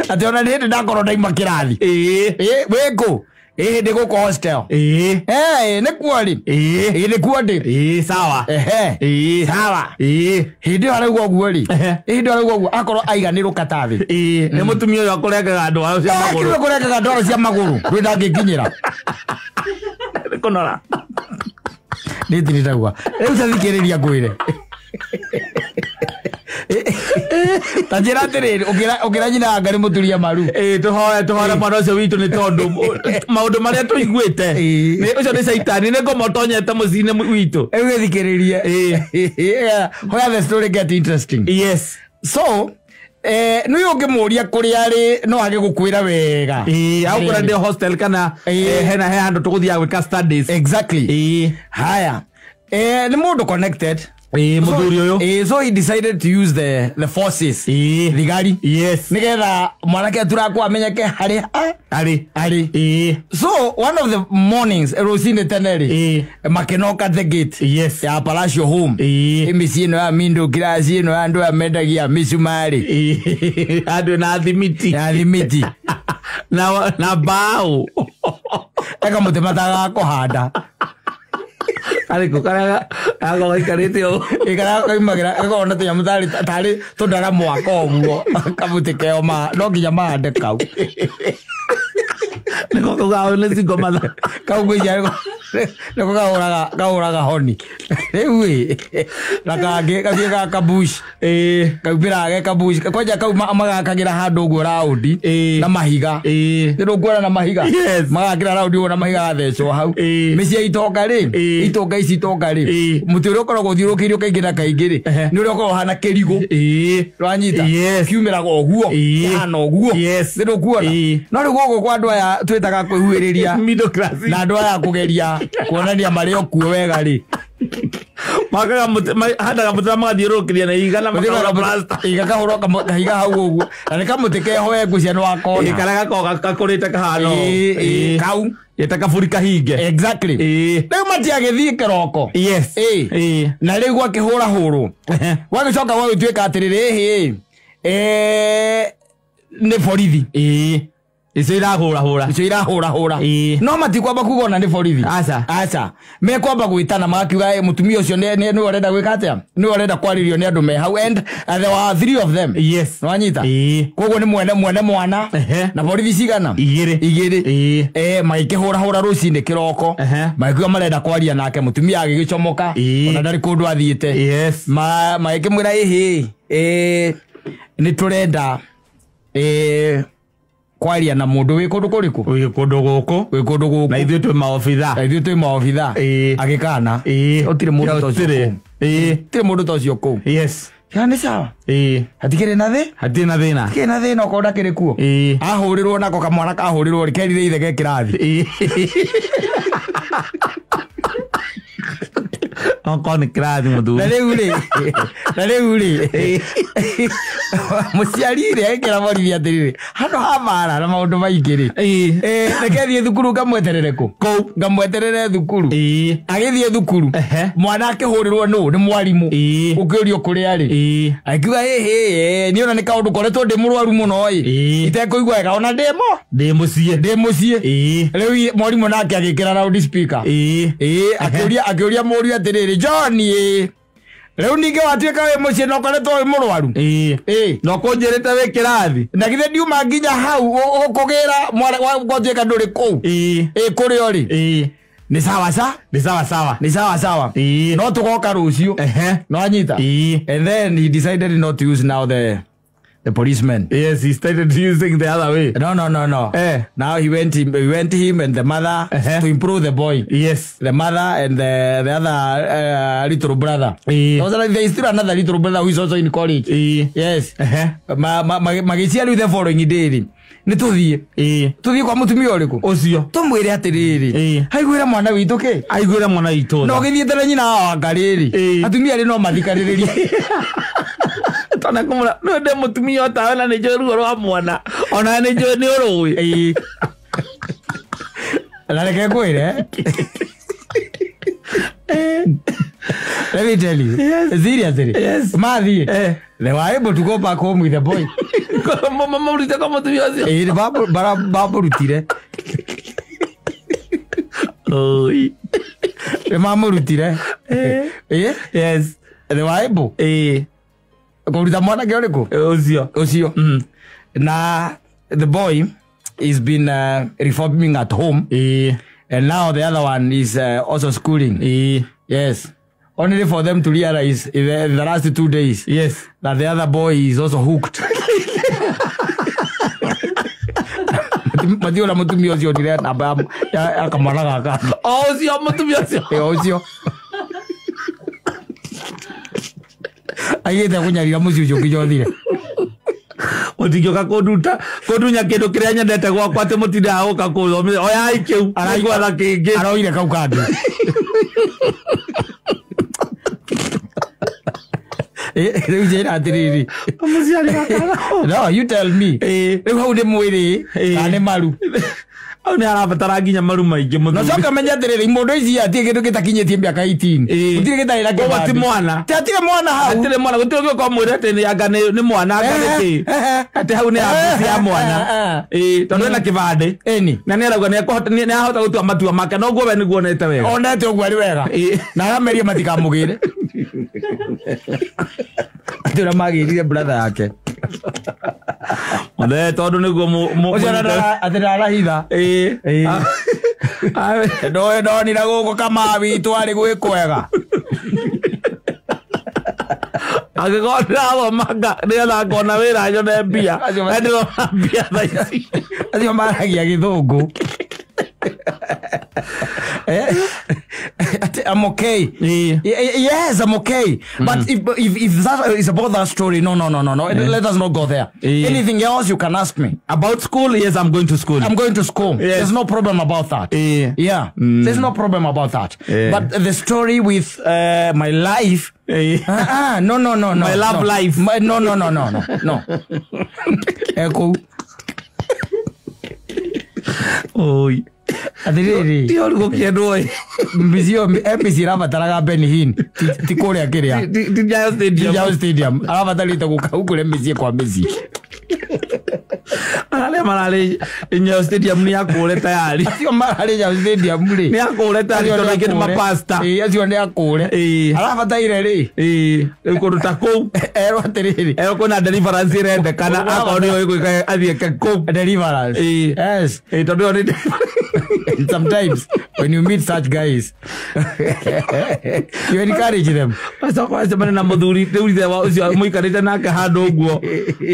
Atĩ ona nĩ hĩndĩ ndakorwo ndaima kĩrathi. Ĩĩ. Wĩkũ? Ĩĩ ndĩ gũkũ hostel. Ĩĩ. Nĩkuo rĩ? Ĩĩ. Ĩĩ nĩkuo ndĩ. Ĩĩ sawa. Ehe. Ĩĩ. Sawa. Ĩĩ. Hĩndĩ ĩyo arauga ũguo rĩ. Hĩndĩ ĩyo arauga ũguo akorwo aiganĩrũka ta thĩ. Ĩĩ. Nĩ mũtumia ũyũ akũrengaga ndwaro cia magũrũ. Akiuga kũrengaga ndwaro cia magũrũ. Ndũrĩ ndangĩnginyĩra. Kũnora. Nĩ thiri ndauga. Rĩu ta thikĩrĩria ngwĩre. Ta njĩra atĩrĩrĩ, ũkĩra nyina anga nĩ mũturia maru. Ĩĩ tũhoe mwana ũcio witũ nĩ tondũ maũndũ marĩa tũiguĩte ũcio nĩ caitani nĩ ngoma ũtonyete mũciĩ-inĩ witũ. Rĩu gĩthikĩrĩrie. Where the story get interesting. Yes. So nĩ ũngĩmũria kũrĩa arĩ no age gũkwĩra wega. Ĩĩ aũkũra ndĩ hostel kana hena he handũ tũgũthiaga gwĩka studies. Exactly. Ĩĩ. Haya. Nĩ mũndũ connected. Ĩĩ mũthuri ũyũ. So he decided to use the forces. Ĩĩ. Thigari. Yes. Nĩgetha mwanake aturakwo amenyeke harĩa arĩ. Arĩ. Ĩĩ. So one of the mornings rũcinĩ tene rĩ. Ĩĩ. Makĩnoka at the gate. Yes. Ya Palacio Home. Ĩĩ. Mĩciĩ ĩno ya middle class ĩno ya andũ aya mendagia mĩcumarĩ. Ĩĩ. Andũ na thimiti. Ya thimiti. Na mbaũ. Eka mũtĩ matagakũhanda. Arĩkũ karĩa gakoragwo gaikarĩte ũũ. Ĩĩ kaumagĩra gakoragwo na tũnyamũ tarĩ tũndara mwaka ũguo. Kamũtĩ keo no nginya mahande kau. Nĩko kau gao nĩ single mother. Kau ngwĩciria nĩko kahũraga honi. Rĩu ĩ na kangĩ gathiĩ ga kabush. Ĩĩ. Kaumbĩraga ge kabush. Kwanja kau magakagĩra handũ ũguo raundi Ĩĩ. na mahiga. Ĩĩ. Nĩ ndũkuona na mahiga. Yes. Magakĩra raundi ũguo na mahiga gathecwo hau. Ĩĩ. Mĩciĩ ya itonga rĩ. Ĩĩ. Itonga ici itonga rĩ. Ĩĩ. Mũtĩ ũrĩa ũkoragwo ũthiũrũrũkĩirio kaingĩ na kaingĩ rĩ. Nĩ ũrĩa ũkoragwo ũhana kĩrigũ. Ĩĩ. Ũranyita? Yes. Kiumĩraga ũguo. Ĩĩ. Kĩhana ũguo. Yes. Nĩ ndũkuona? Ĩĩ. No rĩu gũkũ kwa andũ aya twĩtaga kwĩhuhĩrĩria. Middle class. Na andũ aya kũgeria kuonania marĩ o kuo wega rĩ. Makaga mũtĩ handaga mũtĩ na magathiũrũrũkĩria na ihiga na makahũra plaster. Ihiga kahũrwo kahiga hau ũguo. Na nĩ kamũtĩ keho we ngwĩciria nĩ wakona. Ĩĩ karĩa gakoragwo gakũrĩte kahana ũũ. Ĩĩ, kau. Geta kaburi kahinge. Exactly. Ĩĩ. Rĩu matiagĩthiĩ kĩroko. Yes. Ĩĩ. Ĩĩ. Na rĩu gwakĩhũrahũrwo. Gwagĩcoka gwagĩtuĩka atĩrĩrĩ, ĩhĩ, nĩ borithi. Ĩĩ. Icio irahũrahũra. Icio irahũrahũra. Ĩĩ. No matikwamba kuga ona nĩ borithi. Aca. Aca. Mekwamba gwĩtana magakiuga mũtumia ũcio nĩwe ũrenda gwĩka atĩa? Nĩwe ũrenda kwarĩrio nĩ andũ me hau and there were three of them. Yes. Nĩwanyita? Ĩĩ. Koguo nĩ mwene mwana. Ehe. Na borithi cigana? Igĩrĩ. Igĩrĩ. Ĩĩ. Magĩkĩhũrahũra rũcinĩ kĩroko. Ehe. Magĩkiuga marenda kwaria nake mũtumia agĩgĩcomoka. Ĩĩ. Ona ndarĩ kũndũ athiĩte. Yes. Magĩkĩmwĩra ĩhĩ, nĩ tũrenda kwaria na mũndũ wĩ kũndũ kũrĩkũ? Wĩ kũndũ gũkũ. Wĩ kũndũ gũkũ. Na ithuĩ twĩ maobitha. Na ithuĩ twĩ maobitha. Ĩĩ. Agĩkana. Ĩĩ. Gũtirĩ mũndũ ta ũcio Gũtirĩ. kũu. Ĩĩ. Gũtirĩ mũndũ ta ũcio kũu. Yes. Kana nĩ sawa? Ĩĩ. Hatikĩrĩ na thĩ? Hatirĩ na thĩna. Hatikĩrĩ na thĩna okorwo ndakĩrĩ kuo. Ĩĩ. Ahũrĩrwo nako kamwana kahũrĩrwo rĩ kerire ithe ge kĩrathi. Ĩĩ. Okorwo nĩ kĩrathi mũthuri. Na rĩu rĩ mũciari rĩ agĩkĩra borithi atĩrĩrĩ handũ ha mara na maũndũ maingĩ rĩ. Ĩĩ. Reke thiĩ thukuru ngamweterere kũ? Kũu. Ngamweterere thukuru. Ĩĩ. Agĩthiĩ thukuru. Ehe. Mwana akĩhũrĩrwo nũ? Nĩ mwarimũ. Ĩĩ. Ũkĩũrio kũrĩa arĩ. Ĩĩ. Akiuga ĩhĩ, niĩ ona nĩ kaũndũ koretwo ndĩ mũrwaru mũno ĩ. Ĩĩ. Itekũigua wega ona ndĩmo. Ndĩ mũciĩ. Ndĩ mũciĩ. Ĩĩ. Rĩu mwarimũ nake agĩkĩra loud speaker. Ĩĩ. Ĩĩ, akĩũria mũriũ atĩrĩrĩ, John ĩ. Rĩu ningĩ watuĩka wĩ mũciĩ na ũkoretwo wĩ mũrwaru. Ĩĩ. Ĩĩ. Na ũkũnjĩrĩte wĩ kĩrathi. Na githĩ ndiuma nginya hau ũkũgĩra mwana gwatuĩka ndũrĩ kũu. Ĩĩ. Ĩĩ kũrĩa ũrĩ. Ĩĩ. Nĩ sawa sa? Nĩ sawa sawa. Nĩ sawa sawa. Ĩĩ. No tũgoka rũciũ. Ehe. Nĩwanyita? Ĩĩ. And then he decided not to use now the policeman. Yes, he started using the other way. No. Eh. Now he went him and the mother to improve the boy. Yes. The mother and the other little brother. There is still another little brother who is also in college. Yes. Magĩcia rĩu the following day rĩ. Nĩ tũthiĩ. Tũthiĩ kwa mũtumia ũrĩkũ? Ũcio. Tũmwĩre atĩrĩrĩ. Aiguĩre mwana witũ kĩ? Aiguĩre mwana witũ. No ũgĩthiĩte na nyina wa anga rĩrĩ. Atumia rĩ no mathikanĩrĩrie. Tona kumura no ndĩ mũtumia otawe na nĩ njũĩ ruo rwa mwana ona nĩ njũĩ nĩ ũrũĩ. Na reke ngwĩre. Let me tell you. Yes. Seriously. Yes. Mathiĩ. Eh. They were able to go back home with the boy. Mamũrute kwa mũtumia ũcio. Ĩĩ bamũrutire. Oi. Nĩ mamũrutire. Eh? Yes. They were able Eh. kũruta mwanake ũrĩkũ? Ũcio. Ũcio. Na the boy is been reforming at home. Eh. And now the other one is also schooling. Eh. Yes. Only for them to realize in the last 2 days Yes. that the other boy is also hooked. Mathiũra mũtumia ũcio onire namba ya kamwana gaka. O ũcio mũtumia ũcio. Ĩ ũcio. Aigĩte kũnyarira mũciĩ ũcio nginya ũthire. Mũtingĩũka kũnduta kũndunya kĩndũ kĩrĩa nyendete gwakwa atĩ mũtindaga gũka kũthomithia. Oyai kĩu. Araigwatha kĩngĩ. Aroire kau kangĩ. Rĩu njĩra atĩrĩrĩ. Mũciari wakwa. No, you tell me. Rĩu hau nĩ mwĩrĩ kana nĩ maru. Hau nĩ arabatara nginya maru maingĩ Na mũthuri. coka menya atĩrĩrĩ, imondo ici hatirĩ kĩndũ gĩtakinyĩtie mĩaka 18. Ĩĩ. Gũtirĩ gĩtarĩ na Koguo ti kĩbandĩ. mwana. Ti hatirĩ mwana hau. Hatirĩ mwana gũtirĩ ũngĩũka ũmwĩre atĩ nĩ anga nĩ mwana anga nĩ kĩ. Atĩ hau nĩ ambuci ya mwana. Ĩĩ, tondũ ena kĩbandĩ. Ĩni. Na nĩ arauga nĩ ahota gũtua matua make noguo we nĩguo onete wega. Onete ũguo arĩ wega. Ĩĩ. Na arameria matikamũgĩre. Atĩ ũrĩa magĩrire brother yake. Mũthee tondũ nĩguo Ũcio atĩ ndarahitha. Ĩĩ. Ĩĩ. Ndoĩ ndonire gũkũ Kamau witũ arĩ gwĩ kwega. Angĩkorwo ndĩrathomanga nĩgetha ngona wĩra nyone mbia. Na ndĩrona mbia thaa ici. Acio maragia gĩthũngũ. I'm okay. Ĩĩ. Yes, I'm okay. But if that is about that story, no. Let us not go there. Anything else you can ask me. About school, yes, I'm going to school. I'm going to school. Yes. There's no problem about that. Yeah. There's no problem about that. But the story with my life, no. My love no. life. No. Echo. Oi. Atĩrĩrĩ. Ti ũru gũkĩendwo ĩ. Mbici ĩyo MBC ĩrabataraga Benny Hinn ti kũrĩa kĩrĩa. Ti Nyayo Stadium. Nyayo Stadium. Arabatarĩte gũka kũrĩa mĩciĩ kwa mĩciĩ. Arĩa mararĩ Nyayo Stadium nĩ akũre tayari. Acio mararĩ Nyayo Stadium rĩ. Nĩ akũre tayari tondũ aingĩ nĩ mapasta. Ĩĩ, acio nĩ akũre. Ĩĩ. Arabataire rĩ. Ĩĩ, rĩu kũndũ ta kũu. Erwo atĩrĩrĩ. Erwo kwĩna deliverance ĩrendekana akorwo nĩyo ĩgwĩka athiĩ eke kũu. Deliverance. Ĩĩ. Yes. Ĩĩ, tondũ ĩyo nĩ Sometimes when you meet such guys, you encourage them. Acoka wacemania na mũthuri rĩu ithe wa ũcio mũikarĩte nake handũ ũguo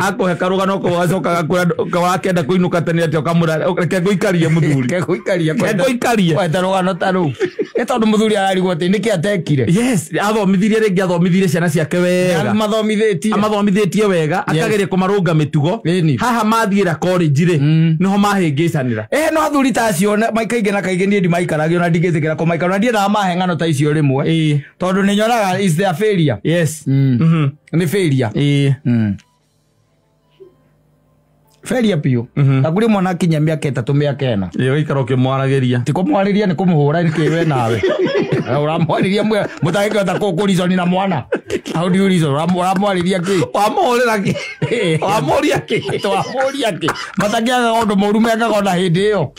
akũhe karũgano kau agacoka agakwĩra wakĩenda kũinũka tene atĩa ũkamwĩra reke ngũikarie mũthuri. Reke ngũikarie. Reke ngũikarie. Kwenda rũgano ta rũu. Nĩ tondũ mũthuri ararigwo atĩ nĩkĩ atekire. Yes, athomithirie rĩngĩ athomithirie ciana ciake wega. Amathomithĩtie. Amathomithĩtie wega akageria kũmarũnga mĩtugo. Ĩni. Haha mathiĩra college rĩ nĩho mahĩngĩcanĩra. No athuri ta acio kaingĩ na kaingĩ niĩ ndimaikaragio na ndingĩtĩkĩra kũmaikara na ndiendaga mahe ng'ano ta icio rĩmwe. Ĩĩ. Tondũ nĩ nyonaga is their failure. Yes. Nĩ failure. Ĩĩ. Failure biũ. Na kũrĩ mwana akinya mĩaka 3 mĩaka 4. Ĩĩ, ũgaikara ũkĩmwaragĩria. Ti kũmwarĩria nĩ kũmũhũra nĩkĩ we nawe. Ũramwarĩria mũtangĩhota kũreason na mwana. How do you reason? Ũramwarĩria kĩ? Wamũhũrĩra kĩ? Wamũria kĩ? Wamũria kĩ? Matangĩaga ũndũ mũũru mekaga ona hĩndĩ ĩyo.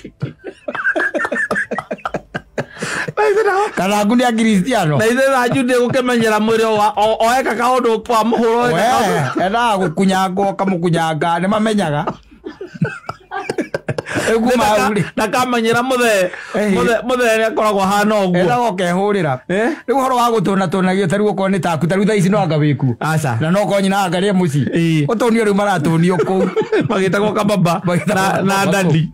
Kana aku nĩ Akristiano. Na ithe na Jude gũkĩmenyera mwĩrĩ oeka kaũndũ wamũhũra oeka kaũndũ. Endaga gũkunyangwo ũkamũkunyanga nĩ mamenyaga. Ndakamenyera mũthee mũthee nĩ akoragwo ahana ũguo. Endaga ũkehũrĩra. Rĩu ũhoro wa gũtũnatũnagio ta rĩu okorwo nĩ taku ta rĩu thaa ici no anga wĩkuo. Aca. Na no okorwo nyina anga rĩ mũciĩ. Ũtũnio rĩu maratũnio kũu. Magĩtagwo kababa na dadi.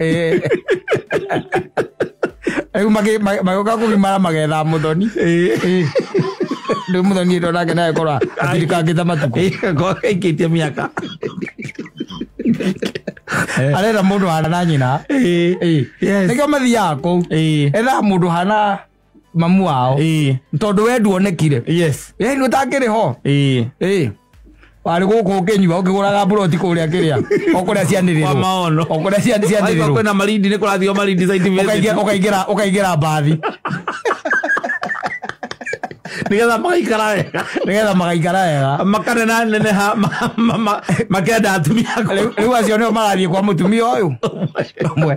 Rĩu magĩũka kũgimara magetha mũthoni. Rĩu mũthoni ĩno nake nawe korwo atirikangĩte matukũ. Akorwo aikĩtie mĩaka. Arenda mũndũ hana na nyina. Nĩkĩo mathiaga kũu. Ethaga mũndũ hana mamu wao. Tondũ we nduonekire. Yes. Nĩ ũtakĩrĩ ho. Warĩ gũkũ ũkĩnyua ũkĩgũraga mburoti kũrĩa kĩrĩa o kũrĩa cianĩrĩrwo. Kwa maono. O kũrĩa cianĩrĩrwo. Kwĩna Malindi, nĩ kũrathio Malindi site visit. Ũkaingĩra mbathi. Nĩgetha magaikara wega. Nĩgetha magaikara wega. Makanena neneha makenda atumia. Rĩu acio nĩo marathiĩ kwa mũtumia ũyũ. Ũmwe.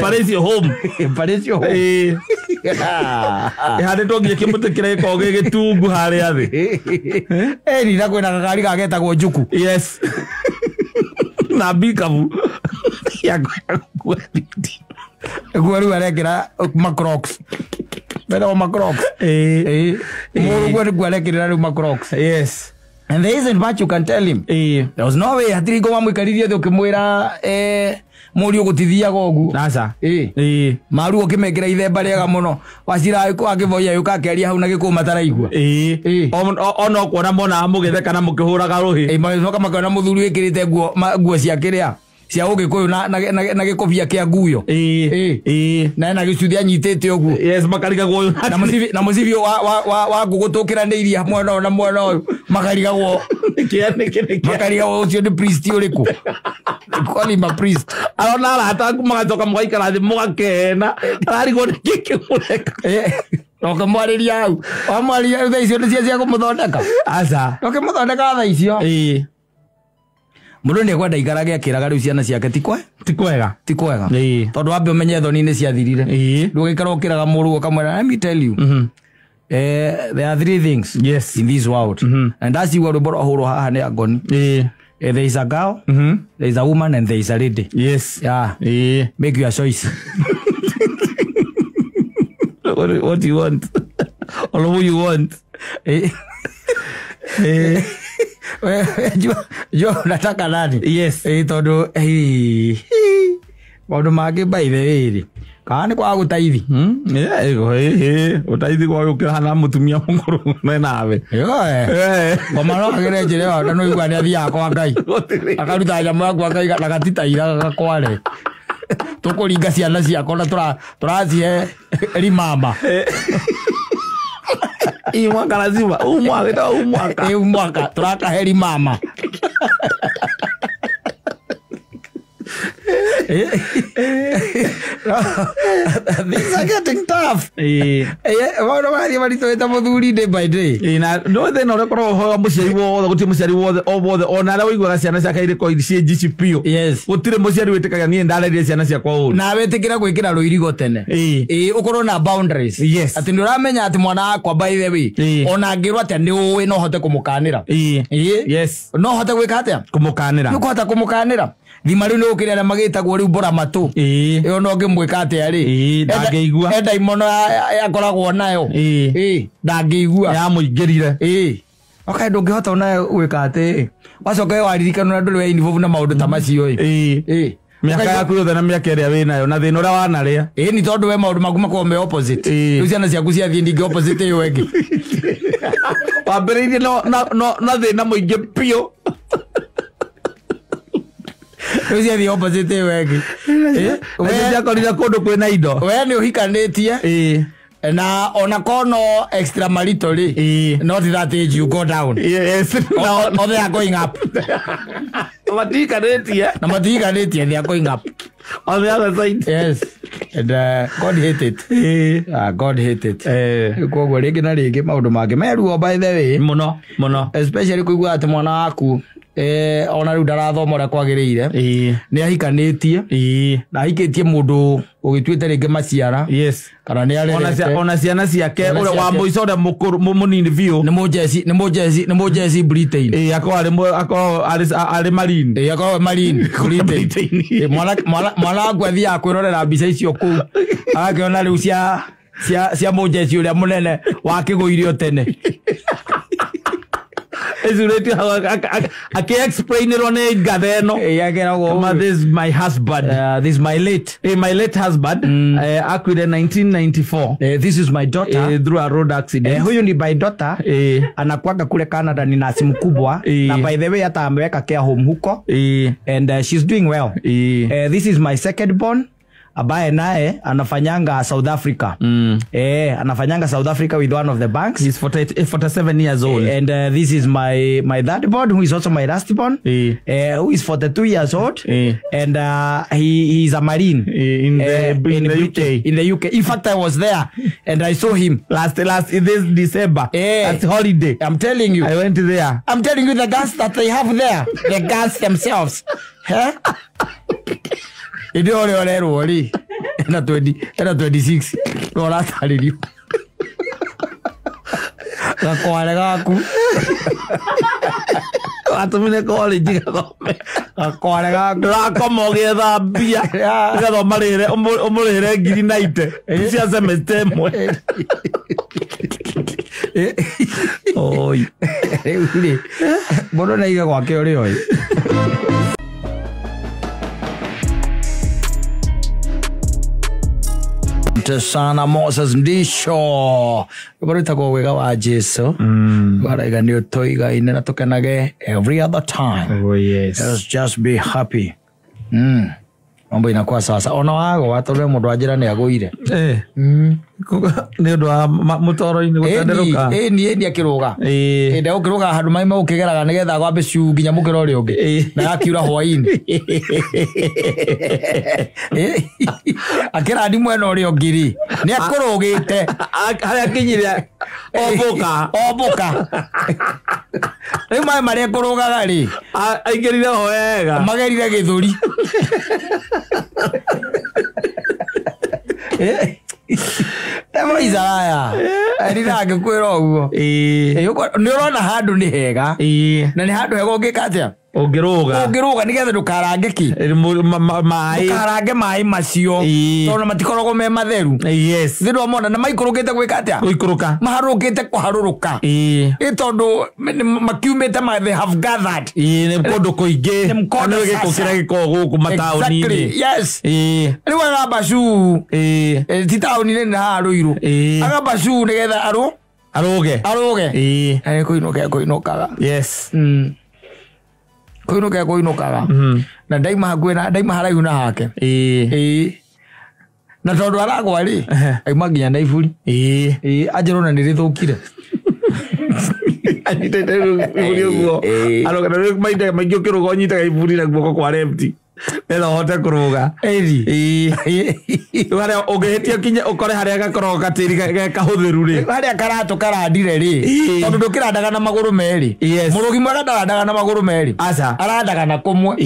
Parisio home. Parisio home. Ĩhandĩtwo nginya kĩmũtĩ kĩrĩa gĩkoragwo gĩ gĩtungu harĩa thĩ. Ĩni na kwĩna gakari gagetagwo Njuku. Yes. Na bikabu. Ya gũkua thiti. Guo rĩu arekĩra macrocs. Betagwo macrocs. Mũrũguo nĩguo arekĩrĩra rĩu macrocs. Yes. And there isn't much you can tell him. There was no way hatirĩ ngo wamũikaririe thĩ ũkĩmwĩra mũriũ gũtithiaga ũguo. Aca. Maru ũkĩmekĩra ithemba rĩega mũno. Wacira akĩboia yũka akĩaria hau na gĩkũyũ mataraigua. Ona kuona monaga mũgĩtheka na mũkĩhũraga rũhĩ. Magĩcoka makĩona mũthuri wĩkĩrĩte nguo cia kĩrĩa cia ũgĩkũyũ na gĩkobia kĩa nguyo. Na ena gĩcuthi anyitĩte ũguo. Yes, makarigagwo ũyũ. Na mũcibi wa ngũkũ tũkĩranĩirie mwena ũyũ na mwena ũyũ makarigagwo. Makarigagwo ũcio nĩ priest ũrĩkũ? Call him a priest. Arona arata aku magacoka mũgaikara thĩ mũgakena. Ararigwo nĩ kĩ kĩmũreka. Ũkĩmwarĩria hau. Wamwarĩria thaa icio nĩ cia kũmũthondeka. Aca. Ũkĩmũthondeka thaa icio. Mũndũ nĩ ekwenda aikarage akĩraga rĩu ciana ciake ti kwega. Ti kwega. Tondũ wambe ũmenye thoni nĩ ciathirire. Ndũgĩikara ũkĩraga mũrũ ũkamwĩra, let me tell you. There are three things in this world. And that's you rwĩmbo rwahũrwo haha nĩ Angoni. There is a girl, there is a woman and there is a lady. Yes. Yeah. Make your choice. What do you want? Or who you want? Jua unataka nani? Yes. Tondũ maũndũ mangĩ by the way rĩ, kana nĩ kwaga gũtaithi. Ũtaithi kwa gũkĩra hana mũtumia mũkũrũ menawe. Ngoma no agere njĩra ĩyo na nĩũigua nĩ athiaga kwa Ngai. Akaruta nyamũ yaku akaiga na gatitaira gakware. Tũkũringa ciana ciakwa na tũracihe rimama. Hii mwaka lazima, huu mwaka, huu mwaka. Huu mwaka, turaka mama. Things are getting tough. Maũndũ marathiĩ maritũhĩte mũthuri day by day. Na no thĩna ũrĩa ũkoragwo ho mũciari wothe, gũtirĩ mũciari wothe o wothe ona arĩa ũiguaga ciana ciake irĩ ciĩ njici biũ. Yes. Gũtirĩ mũciari wĩtĩkagia niĩ ndarerire ciana ciakwa ũru. Na wĩtĩkĩra gwĩkĩra rũirigo tene. Ũkorwo na boundaries. Yes. Atĩ nĩ ũramenya atĩ mwana wakwa by the way ona angĩrwo atĩa nĩ ũĩ no hote kũmũkanĩra. Yes. No hote gwĩka atĩa? Kũmũkanĩra. Nĩ ũkũhota kũmũkanĩra. Thima rĩu nĩ gũkĩrĩ arĩa magĩtagwo rĩu mbora matũ. Ĩyo no ngĩmwĩka atĩa rĩ? Ndangĩigua. Enda imono akoragwo nayo. Ndangĩigua. Yamũingĩrire. Okay, ndũngĩhota ona gwĩka atĩ. Wacoka waririkana ndũrĩ we involved na maũndũ ta macio ĩ. Mĩaka yaku yothe na mĩaka ĩrĩa wĩnayo na thĩna ũrĩa wanarĩa. Nĩ tondũ we maũndũ maku makoragwo me opposite. Rĩu ciana ciaku ciathiĩ ningĩ opposite ĩyo ĩngĩ. Wambĩrĩirie na thĩna mũingĩ biũ. Rĩu ciathiĩ opposite ĩyo ĩngĩ. Ciakorire kũndũ kwĩna indo. We nĩ ũhikanĩtie. Na ona kono extramarital rĩ. Not that age you go down. Yes. Or they are going up. Matihikanĩtie. Na matihikanĩtie, they are going up. On the other side. Yes. And God hate it. God hate it. Koguo rĩngĩ na rĩngĩ maũndũ mangĩ meruo by the way. Mũno, mũno. Especially kũigua atĩ mwana waku ona rĩu ndarathoma ũrĩa kwagĩrĩire. Nĩ ahikanĩtie. Na ahikĩtie mũndũ ũgĩtuĩte rĩngĩ maciara. Yes. Kana nĩ arerete. Ona ciana ciake ũrĩa wa mũico ũrĩa mũkũrũ mũnini biũ. Nĩ mũjeci Britain. Akorwo arĩ Marine. Akorwo Marine Britain. Mwana waku athiaga kwĩrorera mbica icio kũu. Agakĩona rĩu cia mũjeci ũrĩa mũnene wakĩgũirio tene. Aki-explainirwo nĩ ngatha ĩno. This is my husband. This is my late. My late husband. Akuire 1994. This is my daughter. Through a road accident. Huyu ni my daughter. Anakuaga kule Canada, ni nasi mkubwa. Na by the way hata ameweka care home huko. And she's doing well. This is my second born. Ambaye naye anafanyanga South Africa. Anafanyanga South Africa with one of the banks. He's 47 years old. And this is my third born, who is also my last born, who is 42 years old. And he is a marine in the UK. In the UK. In fact, I was there and I saw him last in this December. That's holiday. I'm telling you. I went there. I'm telling you, the guns that they have there, the guns themselves. Huh? Ĩndĩ ũrĩa ũrerwo rĩ ena 20, ena 26, no ũratarĩrio gakware gaku. Watũmire college gathome. Gakware gaku. Ndũrakoma ũgĩetha mbia nĩgetha ũmarĩhĩre, ũmũrĩhĩre ngiri 90 cia semester ĩmwe. Oi. Rĩu rĩ, mũndũ nĩaige gwake ũrĩa oĩ. Asante sana, Moses Ndisho. Rwĩtagwo Wega wa Jesu. Waraiga nĩ ũtũigaine na tũkenage every other time. Oh yes. Let's just be happy. Mambo inakuwa sasa. Ona wagwa tondũ mũndũ anjĩra nĩ agũire. Nĩ ũndũ wa mũtoro-inĩ gũtenderũka. Ĩni ĩni akĩrũga. Ĩndĩ ũkĩrũga handũ maĩ mau ũkĩgeraga nĩgetha gwambe ciu nginya mũkĩra ũrĩa ũngĩ. Na yakiura hwaĩ-inĩ. Akĩrandi mwena ũrĩa ũngĩ rĩ, nĩ akũrũgĩte. Harĩa akinyire ombũka. Ombũka. Rĩu maĩ marĩa ekũrũgaga rĩ, aingĩrire ho wega. Magerire gĩthũri. Isaya rĩrĩa ngĩkwĩra ũguo, nĩ ũrona handũ nĩ hega na nĩ handũ hega ũngĩka atĩa? Ũngĩrũga. Ũngĩrũga nĩgetha ndũkarange kĩ? Maĩ. Ndũkarange maĩ macio tondũ matikoragwo me matheru. Yes. Thĩ ndwamona na maikũrũkĩte gwĩka atĩa? Gũikũrũka. Maharũkĩte kũharũrũka. Ĩ tondũ makiumĩte ma they have gathered. Nĩ kũndũ kũingĩ. Nĩ mkondo Nĩ gĩko sasa. kĩrĩa gĩkoragwo gũkũ mataũni-inĩ. Exactly. Yes. Rĩu agamba cuu. Ti taũni-inĩ nĩ haha Rũirũ. Agamba cuu nĩgetha Arũge. Arũge. Na nĩ kũinũka ekũinũkaga. Yes. Kũinũka ekũinũkaga. Na ndaima hakuhĩ na ndaima haraihu na hake. Ĩĩ. Na tondũ aragwa rĩ, auma nginya na iburi. Ĩĩ, anjĩra ona nĩ rĩthũkire. Anyitĩte iburi ũguo. Arũga na rĩu mahinda maingĩ ũkĩrũga ũnyitaga iburi na guoko kwa left nĩgetha ũhote kũrũga. Ĩthi. Rĩu harĩa ũngĩhĩtia ũkinye ũkore harĩa gakoragwo gatĩri ge kahũthĩru rĩ. Harĩa karatũ karandire rĩ, tondũ ndũkĩrandaga na magũrũ merĩ. Yes. Mũrũgi mwega ndarandaga na magũrũ merĩ. Aca. Arandaga na kũmwe.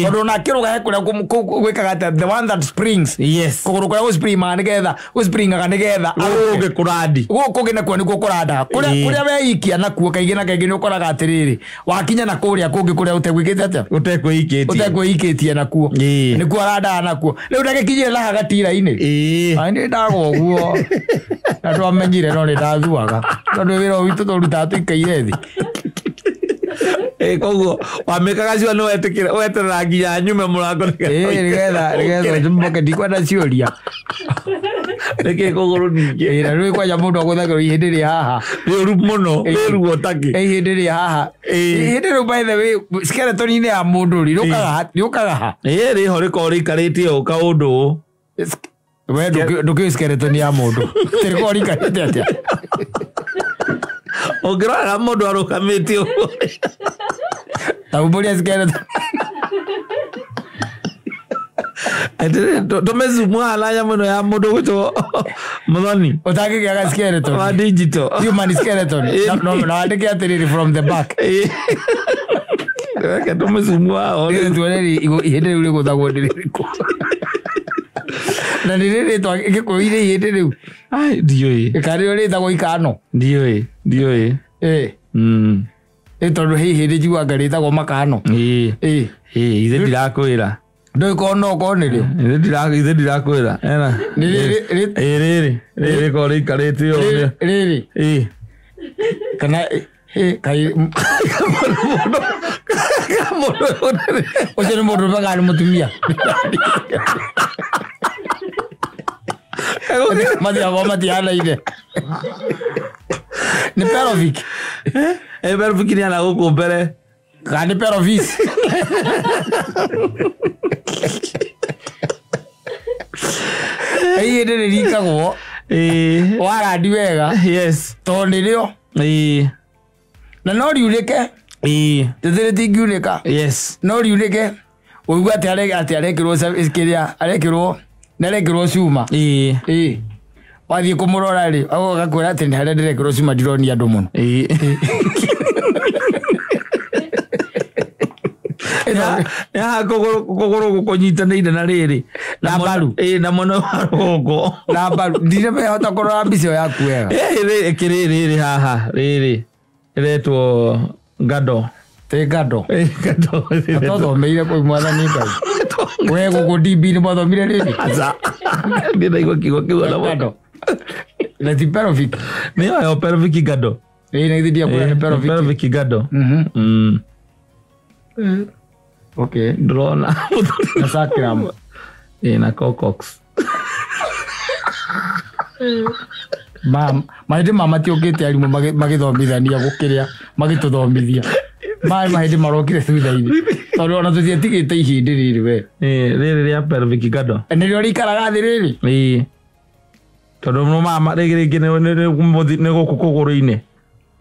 Tondũ ona akĩrũga he kũrĩa gwĩkaga atĩa, the one that springs. Yes. Kũgũrũ kũrĩa gũspringaga nĩgetha, gũspringaga nĩgetha Gũkũ kũngĩ kũrandi. Gũkũ kũngĩ nakuo nĩkuo kũrandaga. Kũrĩa kũrĩa weikia nakuo kaingĩ na kaingĩ nĩ ũkoraga atĩrĩrĩ, wakinya na kũrĩa kũngĩ kũrĩa ũtegwĩkĩte atĩa? Ũtekwĩikĩtie. Ũtekwĩikĩtie nakuo. Nĩkuo arandaga nakuo. Rĩu ndagĩkinyire na haha gatira-inĩ. Ai nĩ ndagwa ũguo. Na twamenyire no nĩ ndathuaga. Tondũ wĩra ũyũ witũ tũrutaga tũikaire thĩ. Koguo wamĩkaga cio nĩ wetĩkĩra weterera nginya nyume mũrango Nĩgetha nĩgetha njumboke ndikwenda ciũria. Nĩkĩ kũgũrũ ningĩ? Na rĩu kwanja mũndũ agũthagĩrwo ihĩndĩ rĩ haha. Rĩũru mũno, rĩ ruo takĩ. Ihĩndĩ rĩ haha. Ihĩndĩ rĩu by the way, skeleton-inĩ ya mũndũ rĩ, rĩũkaga ha? Rĩũkaga ha? Rĩho rĩkoragwo rĩikarĩte ũũ kaũndũ ũũ. We ndũkĩũĩ skeleton ya mũndũ. Rĩkoragwo rĩikarĩte atĩa? Ũngĩrora mũndũ arũgamĩte ũguo. Ta umbũria skeleton. Tũmĩzumu haha na nyamũ ĩno ya mũndũ ũgwĩtwo Mũthoni. Ũtangĩgĩaga skeleton. Wa digital. Human skeleton. Na wandĩke atĩrĩrĩ from the back. Reke tũmĩzumu haha. Rĩu tuone ihĩndĩ rĩu rĩgũthagwo nĩ rĩrĩkũ. Na nĩ rĩrĩtwa gĩkũyũ-inĩ ihĩndĩ rĩu. Ai, ndiũĩ. Kana rĩo rĩtagwo ikano. Ndiũĩ, ndiũĩ. Ĩ tondũ he ihĩndĩ njiguaga rĩtagwo makano. Ithe ndirakwĩra. Ndũĩ korwo no ũkorwo nĩrĩo. Ithe ndirakwĩra. Ena. Nĩ rĩrĩ, Ĩ rĩrĩ, rĩrĩ rĩkoragwo rĩikarĩte ũũ. Rĩrĩ. Kana kai Mũndũ ũcio nĩ mũndũ ũrũme kana nĩ mũtumia? Mathiaga matihanaine. Nĩ pelvic. Pelvic nĩ ana gũkũ mbere. Kana nĩ pelvis. Ihĩndĩ rĩringagwo warandi wega Yes. tondũ nĩrĩo na no riunĩke tĩthĩ rĩtingiunĩka Yes. no riunĩke ũigue atĩ arekĩrwo kĩrĩa arekĩrwo nĩarekĩrwo cuma ĩĩ wathiĩ kũmũrora rĩ agakwĩra atĩ nĩ harĩa ndĩrekĩrwo cuma ndironia andũ mũno Haha kũgũrũ gũkũnyitanĩire na rĩrĩ Na mbaru. Na mwena wa rũgongo na mbaru ndirehota kũrora mbica ĩyo yaku wega ĩkĩrĩ rĩrĩ haha rĩrĩ ĩretwo ngado tĩ ngado Ngado twathomeire kũu mwathani Ngai we gũkũ DB nĩ mwathomire rĩrĩ Aca. Ndiĩ ndaigua kiugo kĩu ona ngado na ti pelvic nĩyo yo pelvic ngado ĩĩ na ithuĩ ndiakwĩra nĩ pelvic pelvic ngado Okay ndĩrona na sacrum na coccox mahĩndĩ ma matiũkĩte arimũ magĩthomithania gũkĩrĩa magĩtũthomithia maĩ mahĩndĩ marokire thutha-inĩ tondũ ona tũtiatigĩte ihĩndĩ rĩrĩ we rĩrĩ rĩa pelvic ngado nĩrĩo rĩikaraga thĩ rĩrĩ ĩĩ tondũ no mama rĩngĩ rĩngĩ nĩ gũkũ kũgũrũ-inĩ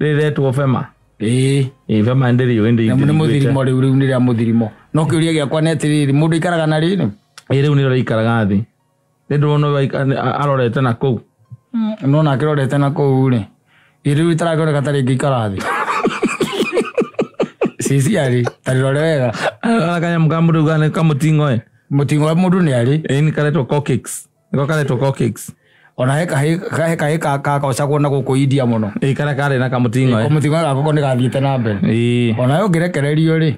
rĩrĩ retwo fema ĩĩ ĩĩ fema ndĩrĩũĩ nĩ mũthirimo rĩu rĩu nĩ rĩa mũthirimo no kĩũria gĩakwa nĩ atĩrĩrĩ mũndũ aikaraga na rĩrĩ ĩĩ rĩu nĩrĩo rĩikaraga thĩ nĩ ndĩrona ũyũ arorete na kũu nona akĩrorete na kũu rĩ ĩ rĩu rĩtarakĩoneka ta rĩngĩikara thĩ ciciarĩ ta rĩrore wega Ona kanyamũ ka mũndũ ugaga nĩ kamũting'oe mũting'oe wa mũndũ nĩ arĩ ĩĩ nĩ karetwo coccyx nĩko karetwo coccyx ona he kahĩ kakocagwo na gũkũ India mũno ĩĩ karĩa karĩ na kamũting'oe kamũting'oe gako ko nĩ gathiĩte na mbere ĩĩ onawe ũngĩrekererio rĩ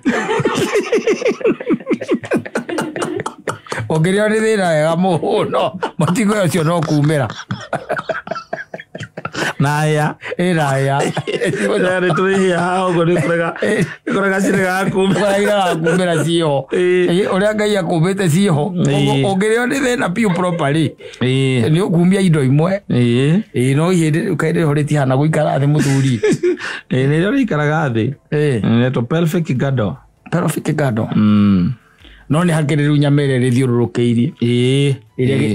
ũngĩrĩo nĩ thĩna wega mũno mũting'oe ũcio no kumĩra na hĩa ĩraya nĩ tũrĩ hĩa haha ũguo nĩ kũrega ciregaga kumĩra kumĩra ciĩho ũrĩa Ngai akũmbĩte ciĩho ũngĩrĩo nĩ thĩna piũ properly nĩ ũkumia indo imwe ĩĩ no ihĩndĩ kaĩndĩ ho rĩtihana gũikara thĩ mũthuri ĩĩ nĩrĩo rĩikaraga thĩ rĩretwo pelvic girdle pelvic girdle no nĩ hakĩrĩ rĩu nyama ĩrĩa rĩthiũrũrũkĩirie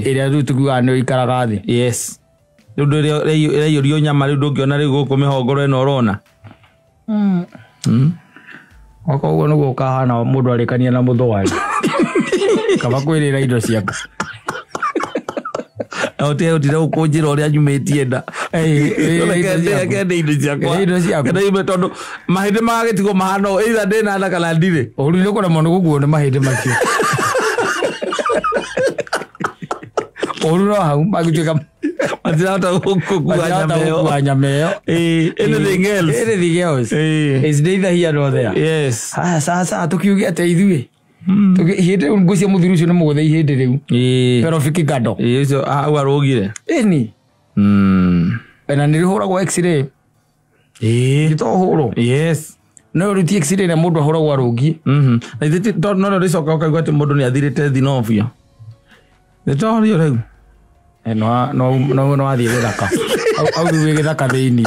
ĩrĩa rĩu tũkiugaga nĩ ĩikaraga thĩ yes rĩu ndũrĩa ĩraiyũrio nyama rĩu ndũngĩona rĩu gũkũ mĩhongoro ĩno ũrona okorwo ũguo nĩguo ũkahana mũndũ arĩkania na mũthwari kaba kwĩrĩra indo ciaku ũtige gũkũnjĩra ũrĩa nyumĩtie nda kende indo ciakwa indo ciaku kende ime tondũ mahĩndĩ magagĩtigwo mahana ũũ either ndĩna nda kana ndirĩ ũru nĩ kũremwo nĩ gũkuo nĩ mahĩndĩ macio ũru no hau magĩtuĩka matirahota gũkua nyama ĩyo nyama ĩyo anything else anything else is neither here nor there yes haya sasa tukiuge atĩa ithuĩ ihĩndĩ rĩu ngwĩciria mũthuri ũcio nĩ mũgũthe ihĩndĩ rĩu pelvic girdle ĩĩ ũcio hau arũgire ĩni na nĩ rĩhũragwo x-ray ĩĩ to hũrwo yes no rĩu ti x-ray na mũndũ ahũragwo arũngie na ithuĩ no no rĩcoka ũkaigua atĩ mũndũ nĩ athirĩte thinovia nĩ torio rĩu no no wathiĩ gĩthaka au rĩu wĩ gĩthaka thĩinĩ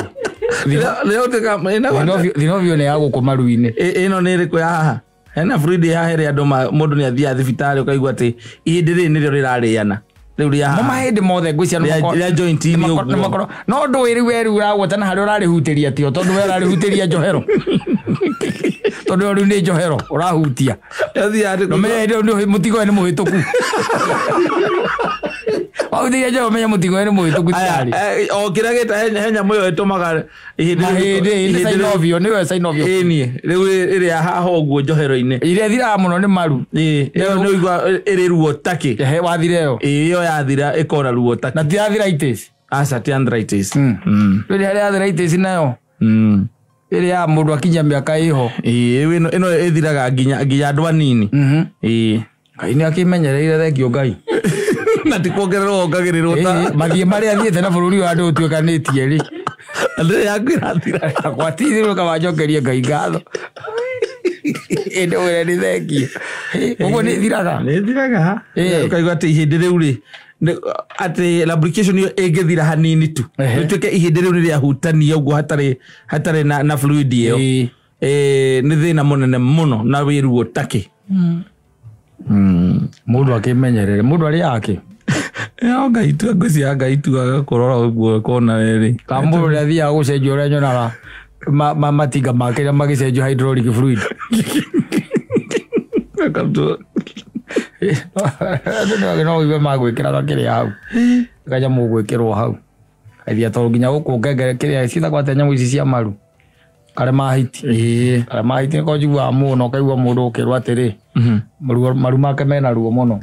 thinovio nĩ ya gũkũ maru-inĩ ĩno nĩ ĩrĩkũ ya haha hena fluid haha ĩrĩa andũ mũndũ nĩ athiaga thibitarĩ ũkaigua atĩ ihĩndĩ rĩrĩ nĩrĩo rĩrarĩana rĩu rĩa haha mahĩndĩ mothe ngwĩciria rĩa joint-inĩ ũguo no ndũĩ rĩu we rĩu ũragwatana harĩa ũrarĩhutĩria tio tondũ we ũrarĩhutĩria njohero tondũ rĩu nĩ njohero ũrahutia mũtigo nĩ mũhĩtũku wahutĩria njohero menya mũtigo nĩ mũhĩtũku tayari o kĩrĩa gĩta he nyamũ ĩyo ĩtũmaga mahĩndĩ nĩ synovial nĩyo synovial ĩni rĩu ĩrĩa haha ũguo njohero-inĩ ĩrĩa ĩthiraga mũno nĩ maru ĩyo nĩ ũigua ĩrĩ ruo takĩ wathira ĩyo ĩyo yathira ĩkona ruo takĩ na ti arthritis aca ti arthritis rĩrĩ harĩ arthritis nayo ĩrĩa ya mũndũ akinya mĩaka ĩho ĩĩ ĩno ĩthiraga nginya andũ anini ĩĩ Ngai nĩ akĩmenyereire thengio Ngai na ti kuongererwo wongagĩrĩrwo ta mathiĩ marĩa athiĩte na bũrũri ũyũ andũ ũtuĩkanĩtie rĩ ndĩrĩ yaku ĩrathira gwatithirwo kawanjokerie Ngai ngatho ĩndĩ wĩre nĩ thengio ũguo nĩ ĩthiraga nĩ ĩthiraga ũkaigua atĩ ihĩndĩ rĩu rĩ atĩ lubrication ĩyo ĩngĩthira hanini tu rĩtuĩke ihĩndĩ rĩu nĩ rĩahutania ũguo hatarĩ na fluid ĩyo nĩ thĩna mũnene mũno na wĩ ruo takĩ mũndũ akĩmenyerere mũndũ arĩaga kĩ No Ngai tu ngwĩciria Ngai tu agakũrora ũguo kona rĩrĩ. Kamũndũ ũrĩa athiaga gũcenjio ũrĩa nyonaga matinga make rĩa magĩcenjio hydraulic fluid. Andũ no ũigue magwĩkĩraga kĩrĩa hau. Kanyamũ ũgwĩkĩrwo hau. Kaithia tondũ nginya gũkũ ngengere kĩrĩa ciĩtagwo atĩa nyamũ ici cia maru. Karema hiti. Karema hiti nĩko njiguaga mũno ũkaigua mũndũ ũkĩrwo atĩrĩ. Maru make mena ruo mũno.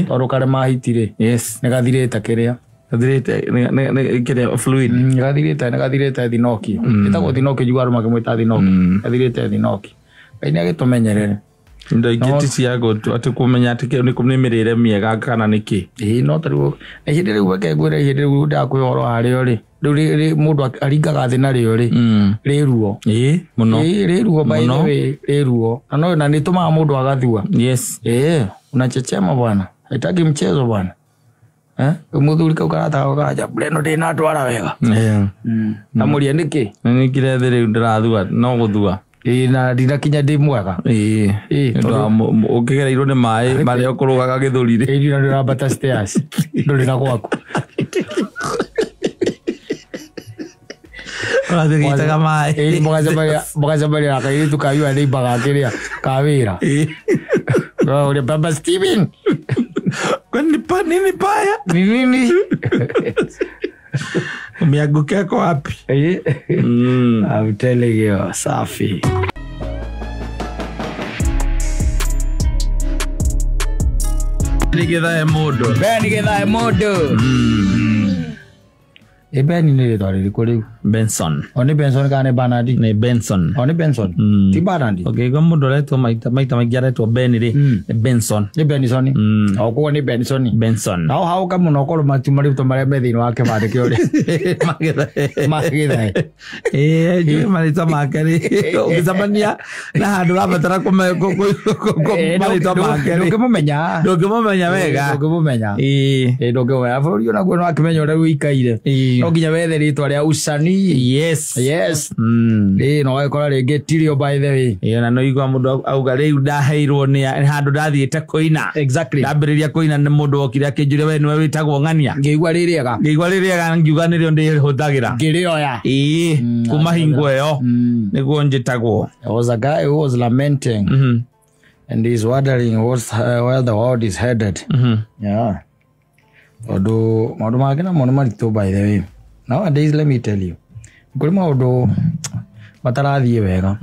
Tondũ karema hiti rĩ. Yes. Nĩgathirĩte kĩrĩa. Gathirĩte kĩrĩa fluid. Nĩgathirĩte thinokio. Ĩtagwo thinokio njiguaga andũ makĩmwĩta thinokio. Gathirĩte thinokio. Ngai nĩagĩtũmenyerere. Indo ingĩ ti cia atĩ kũmenya atĩ nĩ mĩrĩre mĩega kana nĩkĩ. Ĩĩ no ta rĩu ihĩndĩ rĩu reke ngwĩre ihĩndĩ rĩu ndakũhe ũhoro warĩo rĩ. Rĩu mũndũ aringaga thĩ narĩo rĩ. Rĩ ruo. Ĩĩ mũno. Ĩĩ rĩ ruo by the way rĩ ruo. Na no na nĩtũmaga mũndũ agathua. Yes. Ĩĩ unachechema bwana. Haitaki mchezo bwana. Mũthuri kau karata karaja mbura ĩno ndĩnatwara wega. Na mũria nĩkĩ? Nĩ kĩrĩa rĩu ndĩrathua no gũthua. Ĩĩ na ndinakinya ndĩ mwega. Ĩĩ. Ũkĩgereirwo nĩ maĩ marĩa ũkũrũgaga gĩthũri rĩ. Ĩĩ ndina ndĩrambata stairs. Ndũrĩ na gwaku. Ũrathiĩ gĩitaga maĩ. Ĩĩ mũgacemania na kairĩtu ka yua neighbor kĩrĩa ka wĩra. Ũrĩa Baba Steven. Kwani nini paya? Ni nini? Umeangukia kwa wapi? I'm telling you, safi. Nĩgetha mũndũ. Ben nĩgetha mũndũ. E Ben nĩ rĩtwa rĩrĩkũ rĩu? Benson. O nĩ Benson kana nĩ Bernard? Nĩ Benson. O nĩ Benson? Ti Bernard? Okay, kwa mũndũ aretwo maita maingĩ aretwo Ben rĩ, nĩ Benson. Nĩ Benson. O koguo nĩ Benson. Benson. Nao hauka mũno korwo matu marĩtwa marĩa me thĩinĩ wa kĩbandĩ kĩa ũrĩa. Magĩthae. Ĩĩ, njũĩ marĩtwa make rĩ. Ũngĩcemania na handũ ũrabatara marĩtwa make rĩ. Ndũngĩmũmenya. Ndũngĩmũmenya wega. Ndũngĩmũmenya. Ĩĩ. Ndũngĩmũmenya. Bũrũri onaguo no akĩmenya ũrĩa ũikaire. No nginya wethe rĩtwa rĩa ucani. Yes. Yes. Ĩĩ no wagĩkora rĩngĩ tirio by the way. Ĩĩ na no igua mũndũ auga rĩu ndaheirwo nĩ handũ ndathiĩte kũina. Exactly. Ndambĩrĩria kũina nĩ mũndũ wokire akĩnjũria we nĩwe wĩtagwo ng'ania. Ngĩigua rĩ rĩega. Ngĩigua rĩ rĩega ngiuga nĩrĩo ndĩhũthagĩra. Ngĩrĩoya. Ĩĩ kuma hingo ĩyo nĩguo njĩtagwo. There was a guy who was lamenting. And he's wondering where the world is headed. Yeah. Tondũ maũndũ mangĩ namo nĩ maritũ by the way. Nowadays let me tell you. Kũrĩ maũndũ matarathiĩ wega.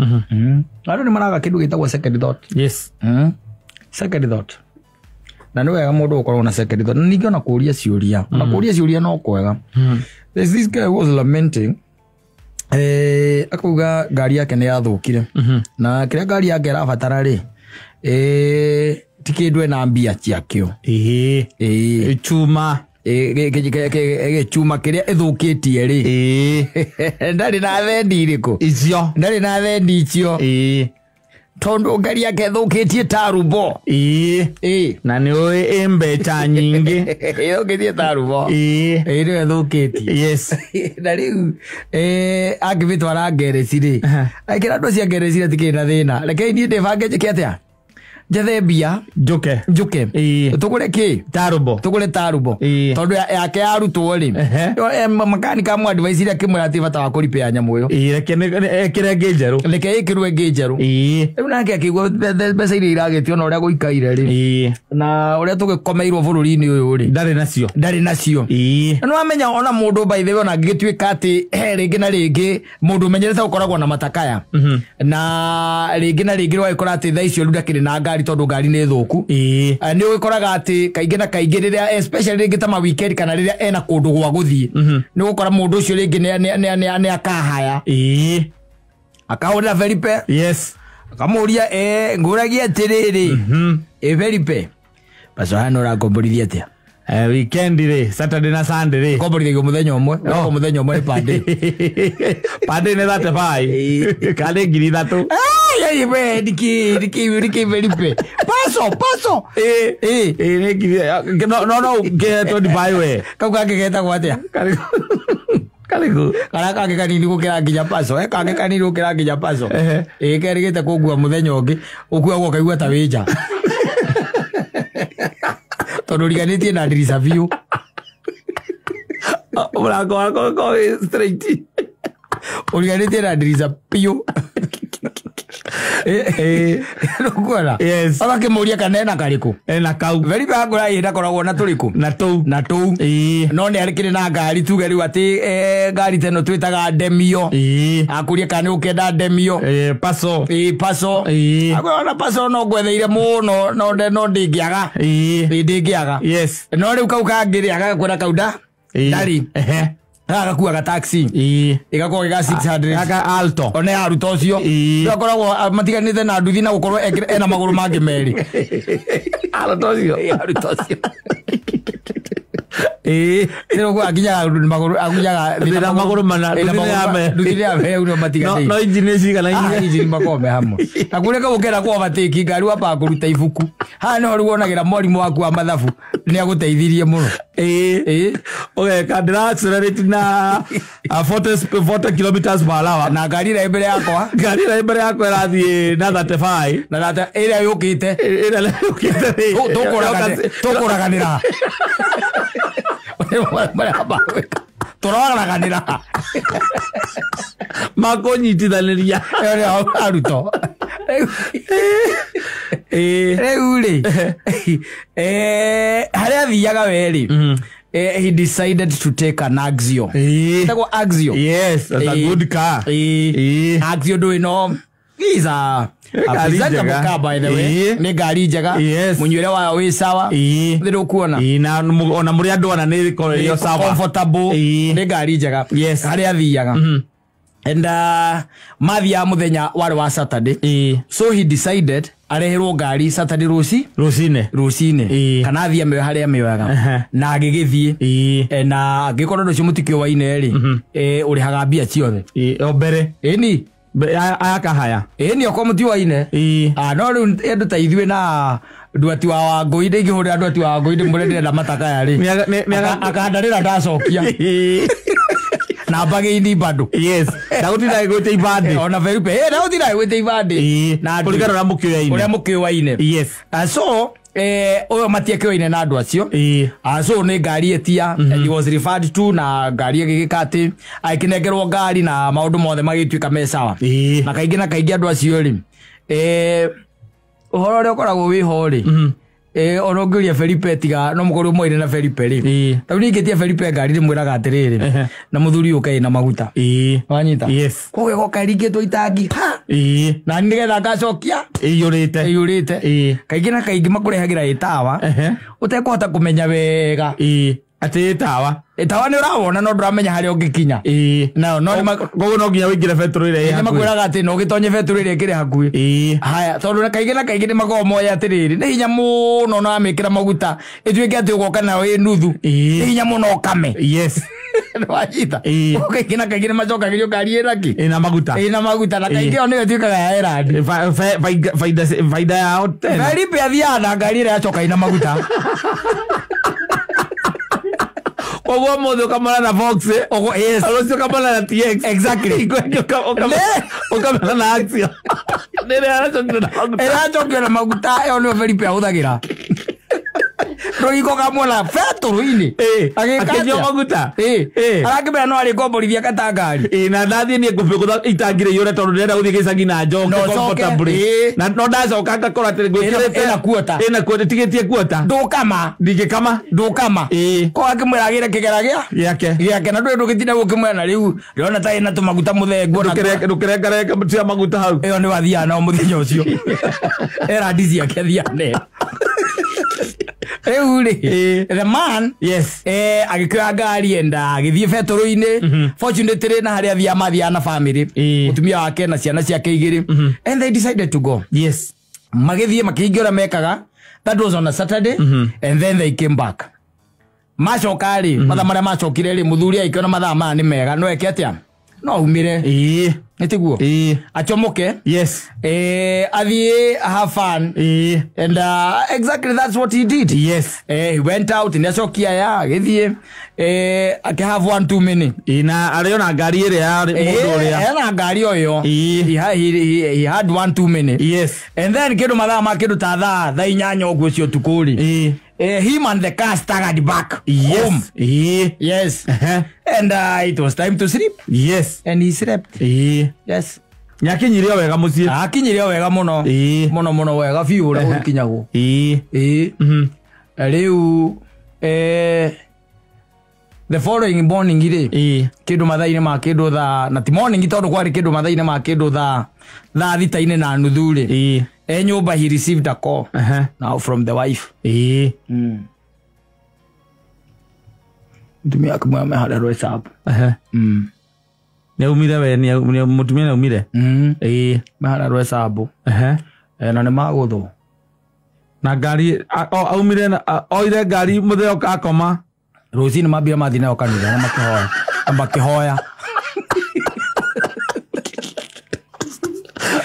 Andũ nĩ maraga kĩndũ gĩtagwo second thought. Yes. Second thought. Na nĩ wega mũndũ gũkorwo na second thought. Na ningĩ ona kũũria ciũria. Ona kũũria ciũria no kwega. There's this guy who was lamenting. Akauga ngari yake nĩ yathũkire. Na kĩrĩa ngari yake ĩrabatara rĩ, ti kĩndũ ena mbia ciakĩo. Ĩĩ. Chuma. Gĩchuma kĩrĩa ĩthũkĩtie rĩ. Ndarĩ na thendi irĩkũ? Icio. Ndarĩ na thendi icio. Tondũ ngari yake ĩthũkĩtie tarubo. Ĩĩ. Na nĩ ũĩ ĩ mbeca nyingĩ. Ĩthũkĩtie tarubo. Ĩĩ. Ĩĩ nĩyo ĩthũkĩtie. Yes. Na rĩu angĩmĩtwara ngereci rĩ. Akĩra andũ acio a ngereci rĩ atikĩrĩ na thĩna. Rekei niĩ ndĩbange njĩke atĩa? Njethe mbia. Njuke. Njuke. Tũgũre kĩ? Tarubo. Tũgũre tarubo. Tondũ yake yarutwo rĩ. Makanika amũ advice iria akĩmwĩra atĩ bata wa kũripĩa nyamũ ĩyo. Ĩĩ reke ĩkĩre ĩngĩ njerũ. Reke ĩkĩrwo ĩngĩ njerũ. Ĩĩ. Rĩu nake akĩigua mbeca iria iragĩtio na ũrĩa gũikaire rĩ. Ĩĩ. Na ũrĩa tũgĩkomeirwo bũrũri-inĩ ũyũ rĩ. Ndarĩ nacio. Ndarĩ nacio. Ĩĩ. Na nĩwamenya ona mũndũ by the way ona angĩgĩtuĩka atĩ he rĩngĩ na rĩngĩ mũndũ ũmenyerete gũkoragwo na matakaya. Na rĩngĩ na rĩngĩ ũgagĩkora atĩ thaa icio rĩu ndakĩrĩ na ngari tondũ ngari nĩ thũku. Ĩĩ. Nĩ ũgĩkoraga atĩ kaingĩ na kaingĩ rĩrĩa especially rĩngĩ ta ma weekend kana rĩrĩa ena kũndũ gwa gũthiĩ. Nĩ ũgũkora mũndũ ũcio rĩngĩ nĩ akahaya. Ĩĩ. Akahũrĩra Felipe. Yes. Akamũria ngũragia atĩrĩrĩ. Felipe. Paso hano ũrakomborithia atĩa? Weekend rĩ, Saturday na Sunday rĩ. Komborithia mũthenya ũmwe. No mũthenya ũmwe nĩ pande. Pande nĩ 35. Kana ngiri ithatũ. Ai we niki Felipe. Paso. Ĩĩ nĩ ngiri no ngĩhe 25 we. Kau kangĩ getagwo atĩa? Karigu. Karĩa kangĩ kanini gũkĩra nginya paso. Kangĩ kanini gũkĩra nginya paso. Ĩĩ kerĩgĩte kũngua mũthenya ũngĩ, ũkuagwo ũkaigua ta wĩ nja. Tondũ ũriganĩtie na ndirica biũ. Mũrango wakwa ũkorwo wĩ straight. Ũriganĩtie na ndirica piũ. Nĩũkuona? Yes. Agakĩmũria kana ena karĩkũ. Ena kau. Felipe angũra ĩ ndakoragwo na tũrĩkũ? Na tũu. Na tũu. No nĩ arĩkĩrĩ na ngari, tuge rĩu atĩ ngari ta ĩno twĩtaga Demio. Akũria kana nĩ ũkenda Demio. Paso. Paso. Akwĩra ona Paso no ngwetheire mũno, no ndĩngĩaga. Ndĩngĩaga. Yes. No rĩu kau kangĩ rĩ, agakwĩra kau ndarĩ. Gagakuaga taxi. Ĩgakorwo ĩga 600. Gaka Alto. One ya aruta ũcio. Rĩu akoragwo matiganĩte na nduthi na gũkorwo ena magũrũ mangĩ merĩ. Alto ũcio. Aruta ũcio. Rĩu akinyaga magũrũ, akinyaga Nduthi na magũrũ mana, nduthi nĩ ya merĩ. Nduthi nĩ ya merĩ, ũguo matiganĩte. No injini cigana inya. Injini makoragwo me hamwe. Na kũrĩa kau ũkenda kũ overtake ngari wambaga kũruta ibuku. Haha nĩho rĩu wonagĩra mwarimũ waku wa mathabu nĩ agũteithirie mũno. Ũgeka ndĩra accelerate na 40 kilometers per hour. Na ngari ĩrĩa ĩ mbere yakwa. Ngari ĩrĩa ĩ mbere yakwa ĩrathiĩ na 35. Na ĩrĩa yũkĩte. Ĩrĩa yũkĩte rĩ. Tũkũraganĩra. Tũroraganĩra. Makũnyitithanĩria. Ĩyo nĩyo arutwo. Rĩu rĩ, harĩa athiaga we rĩ, he decided to take an Axio. Ĩtagwo Axio. Yes, that's a good car. Axio ndũĩ no is a presentable car, by the way. Nĩ ngari njega. Mũnyuĩre wayo wĩ sawa. Nĩ ndũkuona. Na ona mũrĩ andũ ana nĩ ĩkoragwo ĩrĩ sawa. Comfortable. Nĩ ngari njega. Harĩa athiaga. And mathiaga mũthenya warĩ wa Saturday. So he decided areherwo ngari Saturday rũcinĩ. Rũcinĩ. Kana athiĩ amĩoe harĩa amĩoyaga. Na agĩgĩthiĩ. Na angĩkorwo ũndũ ũcio mũtikĩũaine rĩ, ũrĩhaga mbia ciothe. O mbere. Ĩni. Aya kahaya. Ĩni okorwo mũtiũaine. No rĩu andũ ta ithuĩ na Nduati wa Wangũi, ndingĩhũrĩra Nduati wa Wangũi ndĩmwĩre ndĩrenda matakaya rĩ. Akandarĩra ndacokia. Na mbagĩini bado. Yes. Ndagũtinda ngwĩte ibandĩ. Ona Felipe, ndagũtinda ngwĩte ibandĩ. Na kũringana na mũkĩoyaine. Ũrĩa mũkĩoyaine. Yes. So ũyũ matiakĩoyaine na andũ acio. So nĩ ngari etia, he was referred to na ngari ĩgĩgĩka atĩ agĩkĩnengerwo ngari na maũndũ mothe magĩtuĩka me sawa. Na kaingĩ na kaingĩ andũ acio rĩ, ũhoro ũrĩa ũkoragwo wĩho rĩ, ona ũngĩũria Felipe tiga no mũkorwo mwaire na Felipe rĩ, tondũ niĩ ingĩtia Felipe ngari ndĩmwĩraga atĩrĩrĩ, na mũthuri ũyũ ũkaĩ na maguta. Wanyita? Yes. Koguo ĩgoka ĩringĩtwo itangi ha. Na nĩgetha ngacokia ĩiyũrĩte. Ĩiyũrĩte. Kaingĩ na kaingĩ makũrehagĩra ĩtawa ũtekũhota kũmenya wega. Atĩ ĩtawa. Ĩtawa nĩ ũrawona no ndũramenya harĩa ũngĩkinya. Na no koguo no nginya ũingĩre betũrũ ĩrĩa ĩ hakuhĩ. Nĩmakwĩraga atĩ no ũgĩtonye betũrũ ĩrĩa ĩkĩrĩ hakuhĩ. Haya, tondũ na kaingĩ na kaingĩ nĩmakoragwo moĩ atĩrĩrĩ, nĩ hinya mũno na wamĩkĩra maguta ĩtuĩke atĩ ũgoka nayo ĩ nuthu. Nĩ hinya mũno ũkame. Yes. Nĩwanyita? Kaingĩ na kaingĩ nĩmacokagĩrio ngari ĩna kĩ? Ĩna maguta. Ĩna maguta na kaingĩ ĩyo nĩyo ĩtuĩkaga ya erandi. Faida yao tena. Felipe athiaga na ngari ĩrĩa yacoka ĩna maguta. Koguo mũthĩ ũkamona na Vox, yes. Rũciũ ũkamona na TX. Exactly. Ũkamona na Axio. Nĩ ĩracokio na maguta. Ĩracokio na maguta, ĩyo nĩyo Felipe ahũthagĩra. Rũgiko kamwona betũrũ-inĩ. Akĩnyua maguta. Arakĩmera no arĩkomborithia kata ngari. Na ndathiĩ niĩ ngũbĩgũtha itangi rĩiyũre tondũ ndĩrenda gũthiĩ gĩcagi na njoke comfortably. Na no ndacoka ngakora atĩ ngwĩkĩrĩte Ĩna kuota. Ĩna kuota, tigĩtie kuota. Ndũkama. Ndingĩkama. Ndũkama. Koguo akĩmwĩra agĩre kĩgera gĩake. Gĩake na ndũĩ ndũgĩtinda gũkĩmwĩra na rĩu ndĩrona ta ĩna tũmaguta mũthengũ na Ndũkĩrengarenga tia maguta hau. Ĩyo nĩ wathiaga nao mũthenya ũcio. Erandi ciake athiaga nayo. Rĩu rĩ, the man, Yes. Agĩkĩoya ngari enda agĩthiĩ betũrũ-inĩ. Fortunately na harĩa athiaga mathiaga na family. Mũtumia wake na ciana ciake igĩrĩ. And they decided to go. Yes. Magĩthiĩ makĩhingia ũrĩa mekaga. That was on a Saturday. And then they came back. Macoka rĩ, mathaa marĩa macokire rĩ, mũthuri agĩkĩona mathaa maya nĩ mega, no eke atĩa? No aumĩre. Nĩ tiguo? Achomoke. Yes. Athiĩ have fun. And exactly that's what he did. Yes. He went out nĩacokia ya agĩthiĩ, akĩ have one too many. Na arĩ ona ngari ĩrĩa ya mũndũ ũrĩa. Ena ngari o ĩyo. He had one too many. Yes. And then kĩndũ mathaa ma kĩndũ ta thaa 8:00 ũguo cia ũtukũ rĩ. Him and the car staggered back yes. home. Yeah. Yes. And it was time to sleep. Yes. And he slept. Yeah. Yes. Nyakinyire wega mucii. Akinyire wega muno. Yeah. Muno muno wega biu uria gukinyagwo. Yeah. Eh. Riu the following morning ire kindu mathaine ma kindu thaa na ti morning tondu kwari kindu mathaine ma kindu thaa 6:30 ri nyumba he received a call now from the wife. Mutumia akamwira me haria rwesabu. Ni aumire we ni mutumia ni aumire me haria rwesabu na ni maguthwo na ngari aumire oire ngari mutheo akoma rucini mambia mathi nayo kanitha na makihoya makihoya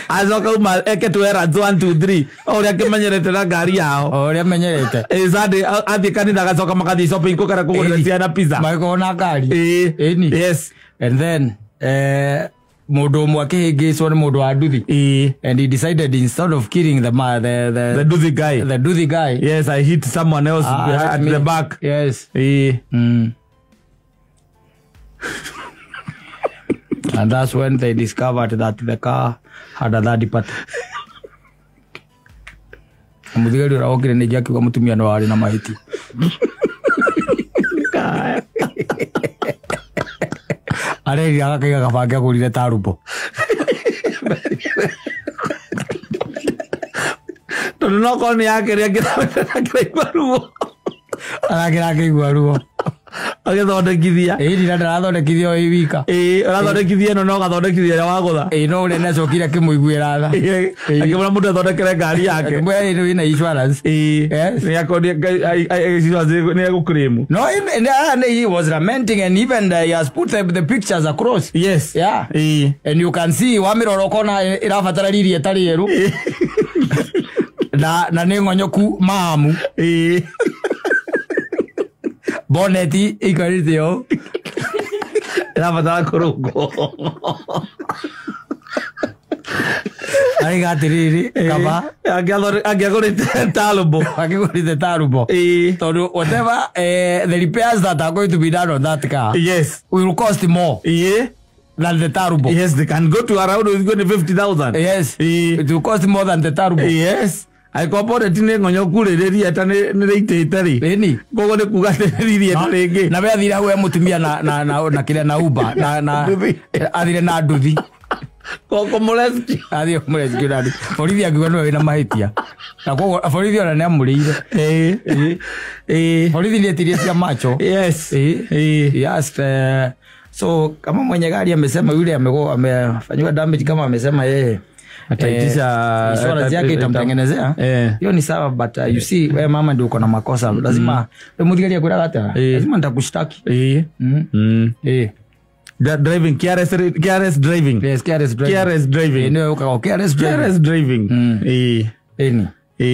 acoka uma eke twera 1 2 3 uria akimenyerete na ngari yao uria menyerete Sunday athie kanitha agacoka makathie shopping kukara kugurira ciana pizza magĩkorwo na ngari. Ĩni. Yes. And then mundu umwe akihĩngĩcwo nĩ mundu wa nduthi. And he decided instead of killing the man, the nduthi guy. The nduthi guy. Yes, I hit someone else at the back. Yes. And that's when they discovered that the car had a third party. Muthigari ũrĩa wokire ningĩ akiuga mũtumia no arĩ na mahĩtia. Arerira agakaiga kaba angĩagũrire tarubo. Tondũ no korwo nĩ yake rĩ angĩraigua ruo. Arakĩra akĩigua ruo. Agĩthondekithia. Ĩĩ na ndarathondekithia o ĩ wika. Ĩĩ ũrathondekithia ĩno no ũgathondekithia ĩrĩa wagũtha. Ĩĩ no ũrĩa nĩacokire akĩmũiguĩra tha. Akĩmwĩra mũndũ athondekere ngari yake. Akĩmwĩra ĩno ĩna insurance. Ĩĩ. Yes. Nĩ egũclaim. No, and he was lamenting and even he has put the pictures across. Yes. Yeah. Ĩĩ. And you can see wamirora ũkona ĩrabatara riri ĩtarĩ ĩru. Na nĩ ng'onyoku maamu. Ĩĩ. Boneti ikarĩte ũũ. Ĩrabatara kũrũngwo. Araiga atĩrĩrĩ kaba angĩagũrĩte tarubo. Angĩgũrĩte tarubo. Ĩĩ. Tondũ whatever the repairs that are going to be done on that car yes will cost more. Ĩĩ. Than the tarubo. Yes, they can go to around 50,000. Yes. Ĩĩ. It will cost more than the tarubo. Yes. Angĩkorwo boneti nĩ ng'onyoku rĩ rĩria ta nĩ rĩitĩte rĩ. Ĩni. Koguo nĩ kuga atĩ rĩria ta rĩngĩ. Na we athire hau e mũtumia na kĩrĩa na Uber na athire na nduthi. Kũmũrescue. Athire kũmũrescue na nduthi. Borithi akiuga nĩwe wĩna mahĩtia. Na koguo borithi ona nĩamũrĩire. Ĩĩ. Ĩĩ. Borithi nĩetirie cia macho. Yes. Ĩĩ. He asked, so kama mwenye gari amesema yule amefanyiwa damage kama amesema yeye ataitisha insurance yake itamtengenezea. Hiyo ni sawa, but you see wewe mama ndio uko na makosa. Lazima muthigari akwĩraga atĩa? Lazima nitakushtaki. Driving careless driving. Yes, careless driving. Careless driving. Ndio ukawa careless driving. Careless driving. Ĩni.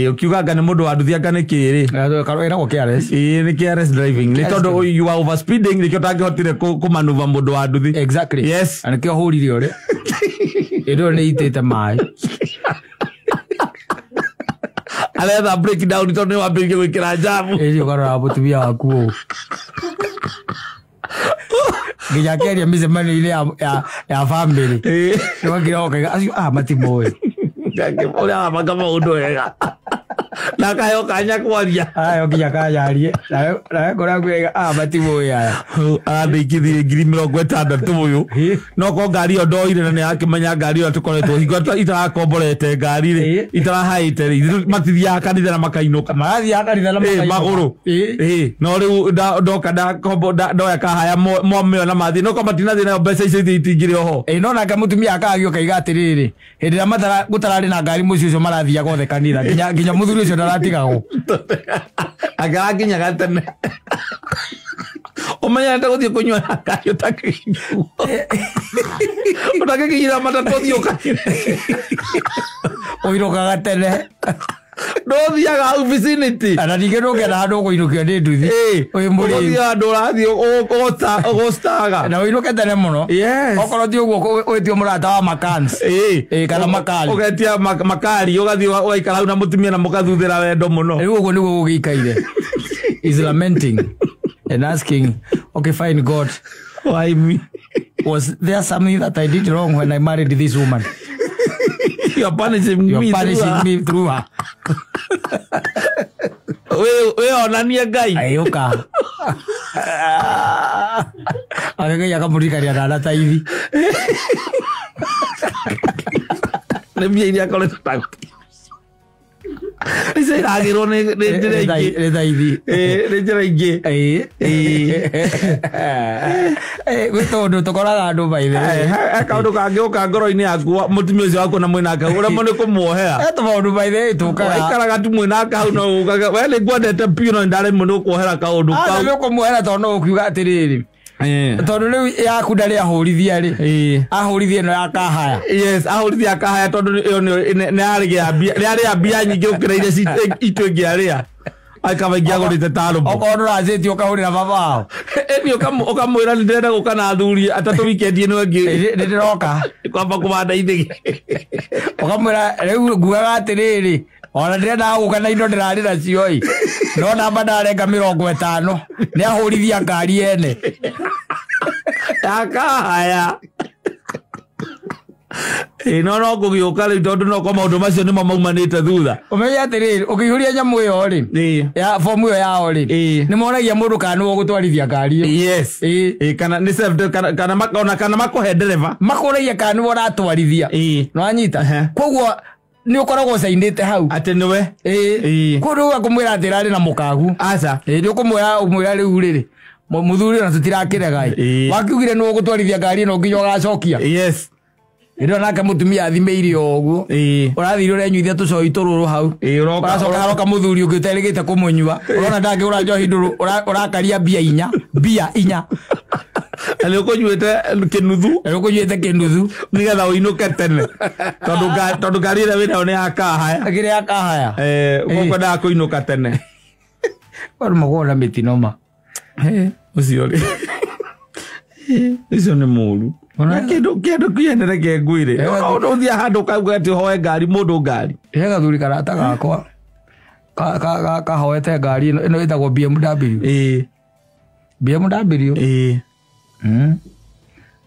Ukiuga anga nĩ mũndũ wa nduthi anga nĩ kĩrĩ. Ĩragwo careless. Ĩĩ nĩ careless driving. Nĩ tondũ you are overspeeding nĩkĩo ũtangĩhotire kũmanuva mũndũ wa nduthi. Exactly. Yes. Na nĩkĩo hũrire ũrĩa. Ĩno nĩ itĩte maĩ. Aretha breakdown tondũ nĩ wambĩrĩirie gwĩkĩra njamu. Ĩĩ ũkarora mũtumia waku ũũ. Nginya akĩaria mĩcemanio-inĩ ya family. Nĩwakira ũkaiga acio matimũĩ. Ũrĩa arabanga maũndũ wega. Na akaheo kanya kwaria. Araheo nginya kanya arie. Nawe ngoro yaku ĩrauga matimũĩ aya. Arandĩkithirie 60,000 ũyũ. No korwo ngari ĩyo ndoire na nĩarakĩmenya ngari ĩyo tũkoretwo hingo itarakomborete ngari rĩ itarahaĩte rĩ matithiaga kanitha na makainũka. Marathiaga kanitha na makainũka. Magũrũ. No rĩu ndoka ndoya kahaya momĩo na mathiĩ no korwo matinathiĩ nayo mbeca icio itingĩrĩ oho. No nake mũtumia akagio akaiga atĩrĩrĩ hĩndĩ ĩrĩa gũtararĩ na ngari mũciĩ ũcio marathiaga othe kanitha nginya mũthuri ũcio ndaratigagwo. Angĩrakinyaga tene. Ũmenyerete gũthiĩ kũnyua na ngari ũtakĩigua. Ũtangĩkinyĩra matatũ ũthiĩ ũkanyue. Ũinũkaga tene. Ndũthiaga hau vicinity. Na ningĩ ndũngĩenda handũ ũkũinũkio nĩ nduthi. Wĩ mũrĩu. Ũgũthiĩ handũ ũrathiĩ ũgũstaga. Na ũinũke tene mũno. Yes. Okorwo ti ũguo wĩtio mũrata wa Makans. Kana makari. Ũgetia makari ũgathiĩ ũgaikara hau na mũtumia na mũgathuthĩra wendo mũno. Rĩu ũguo nĩguo gũgĩikaire. Is lamenting and asking, okay, fine, God, why me? Was there something that I did wrong when I married this woman? You are punishing me. You are punishing me through her. We onanie Ngai. Ayũka. Ake Ngai akamũririkania ndana ta ithi. Nĩ mbia iria akoretwo ta nĩcio iragĩrwo nĩ njĩra ingĩ. Nĩ ta ithi. Nĩ njĩra ingĩ. Gwĩ tondũ tũkoraga andũ by the way. He kaũndũ kangĩũka ngoro-inĩ yaku mũtumia ũcio waku na mwĩnake hau ũremwo nĩ kũmuohera. He tũmaũndũ by the way tũkaga. Waikaraga tu mwĩnake hau no ugaga we nĩ ngwendete biũ no nĩndaremwo nĩ gũkuohera kaũndũ kau. Nĩ ũkũmuohera tondũ no ũkiuga atĩrĩrĩ. Tondũ rĩu yaku ndarĩ ahũrithia rĩ. Ahũrithia ĩno ya kahaya. Yes, ahũrithia kahaya tondũ ĩyo nĩ yarĩa mbia nyingĩ gũkĩra iria itũ ĩngĩarĩa. Akaba ingĩagũrĩte ta rũmbo. Okorwo ndũracĩtie ũkahũrĩra baba wao. Ĩni ũkamwĩra nĩ ndĩrenda gũka na athuri atatũ weekend ĩno ĩngĩ. Nĩ ndĩroka. Kwamba kũbanda ithĩgĩ. Ũkamwĩra rĩu ngugaga atĩrĩrĩ ona ndĩrendaga gũka na indo ndĩrarĩ nacio ĩ. No namba ndarenga 50 nĩ ahũrithia ngari ene. Yakahaya. No no ngũgĩũka rĩu tondũ no kwa maũndũ macio nĩmo maumanĩte thutha. Ũmenye atĩrĩrĩ ũkĩihũria nyamũ ĩyo rĩ ya fomu ĩyo yao rĩ nĩ moragia mũndũ kana nĩwe ũgũtwarithia ngari ĩyo. Yes. Kana nĩ self kana ona kana makũhe ndereba. Makũragia kana nĩwe ũratwarithia. Nĩwanyita? Koguo nĩ ũkoragwo ũcainĩte hau. Atĩ nĩwe. Koguo rĩu akũmwĩra atĩ ĩrarĩ na mũkagu. Aca. Nĩ ũkũmwĩra ũmwĩra rĩu rĩrĩ mũthuri ona tũtirakĩrega ĩ. Wakiugire nĩwe ũgũtwarithia ngari ĩno nginya ũgacokia. Yes. Ĩno nake mũtumia athimĩire o ũguo. Ũrathire ũrenyuithia tũcoi tũrũrũ hau. Ũracoka haroka mũthuri ũngĩ ũterĩgĩte kũmũnyua. Ũrona ndangĩgũra njohi ndũrũ ũrakaria mbia inya. Mbia inya. Na nĩ ũkũnyuĩte kĩnuthu. Na nĩ ũkũnyuĩte kĩnuthu. Nĩgetha ũinũke tene. Tondũ ngari ĩrĩa wĩnayo nĩ ya kahaya. Ĩkĩrĩ ya kahaya. Ũkwendaga kũinũka tene. Andũ makoragwo na mĩtino ma. Ũcio rĩ. Ũcio nĩ mũũru. Na kĩndũ kĩene reke ngwĩre. Ũthiĩ handũ ũkauga atĩ ũhoe ngari mũndũ ngari. He gathuri karata gakwa kahoete ngari ĩno ĩtagwo BMW. BMW.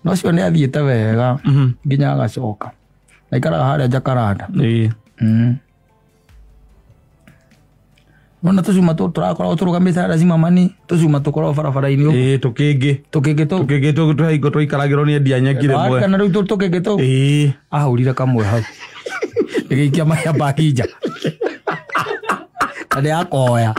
No ũcio nĩ athiĩte wega nginya agacoka. Na aikaraga harĩa Jacaranda. Nona tũcuma tũtũ tũrakoragwo tũrũgamĩte harĩa Zimmerman, tũcuma tũkoragwo barabara-inĩ ũguo. Tũkĩngĩ. Tũkĩngĩ tũu. Tũkĩngĩ tũu tũhaingo tũikaragĩrwo nĩ endia nyeki rĩmwe. Kana rĩu tũkĩngĩ tũu. Ahũrire kamwe hau. Ĩgĩikia maya mbaki nja. Na nĩ akoya.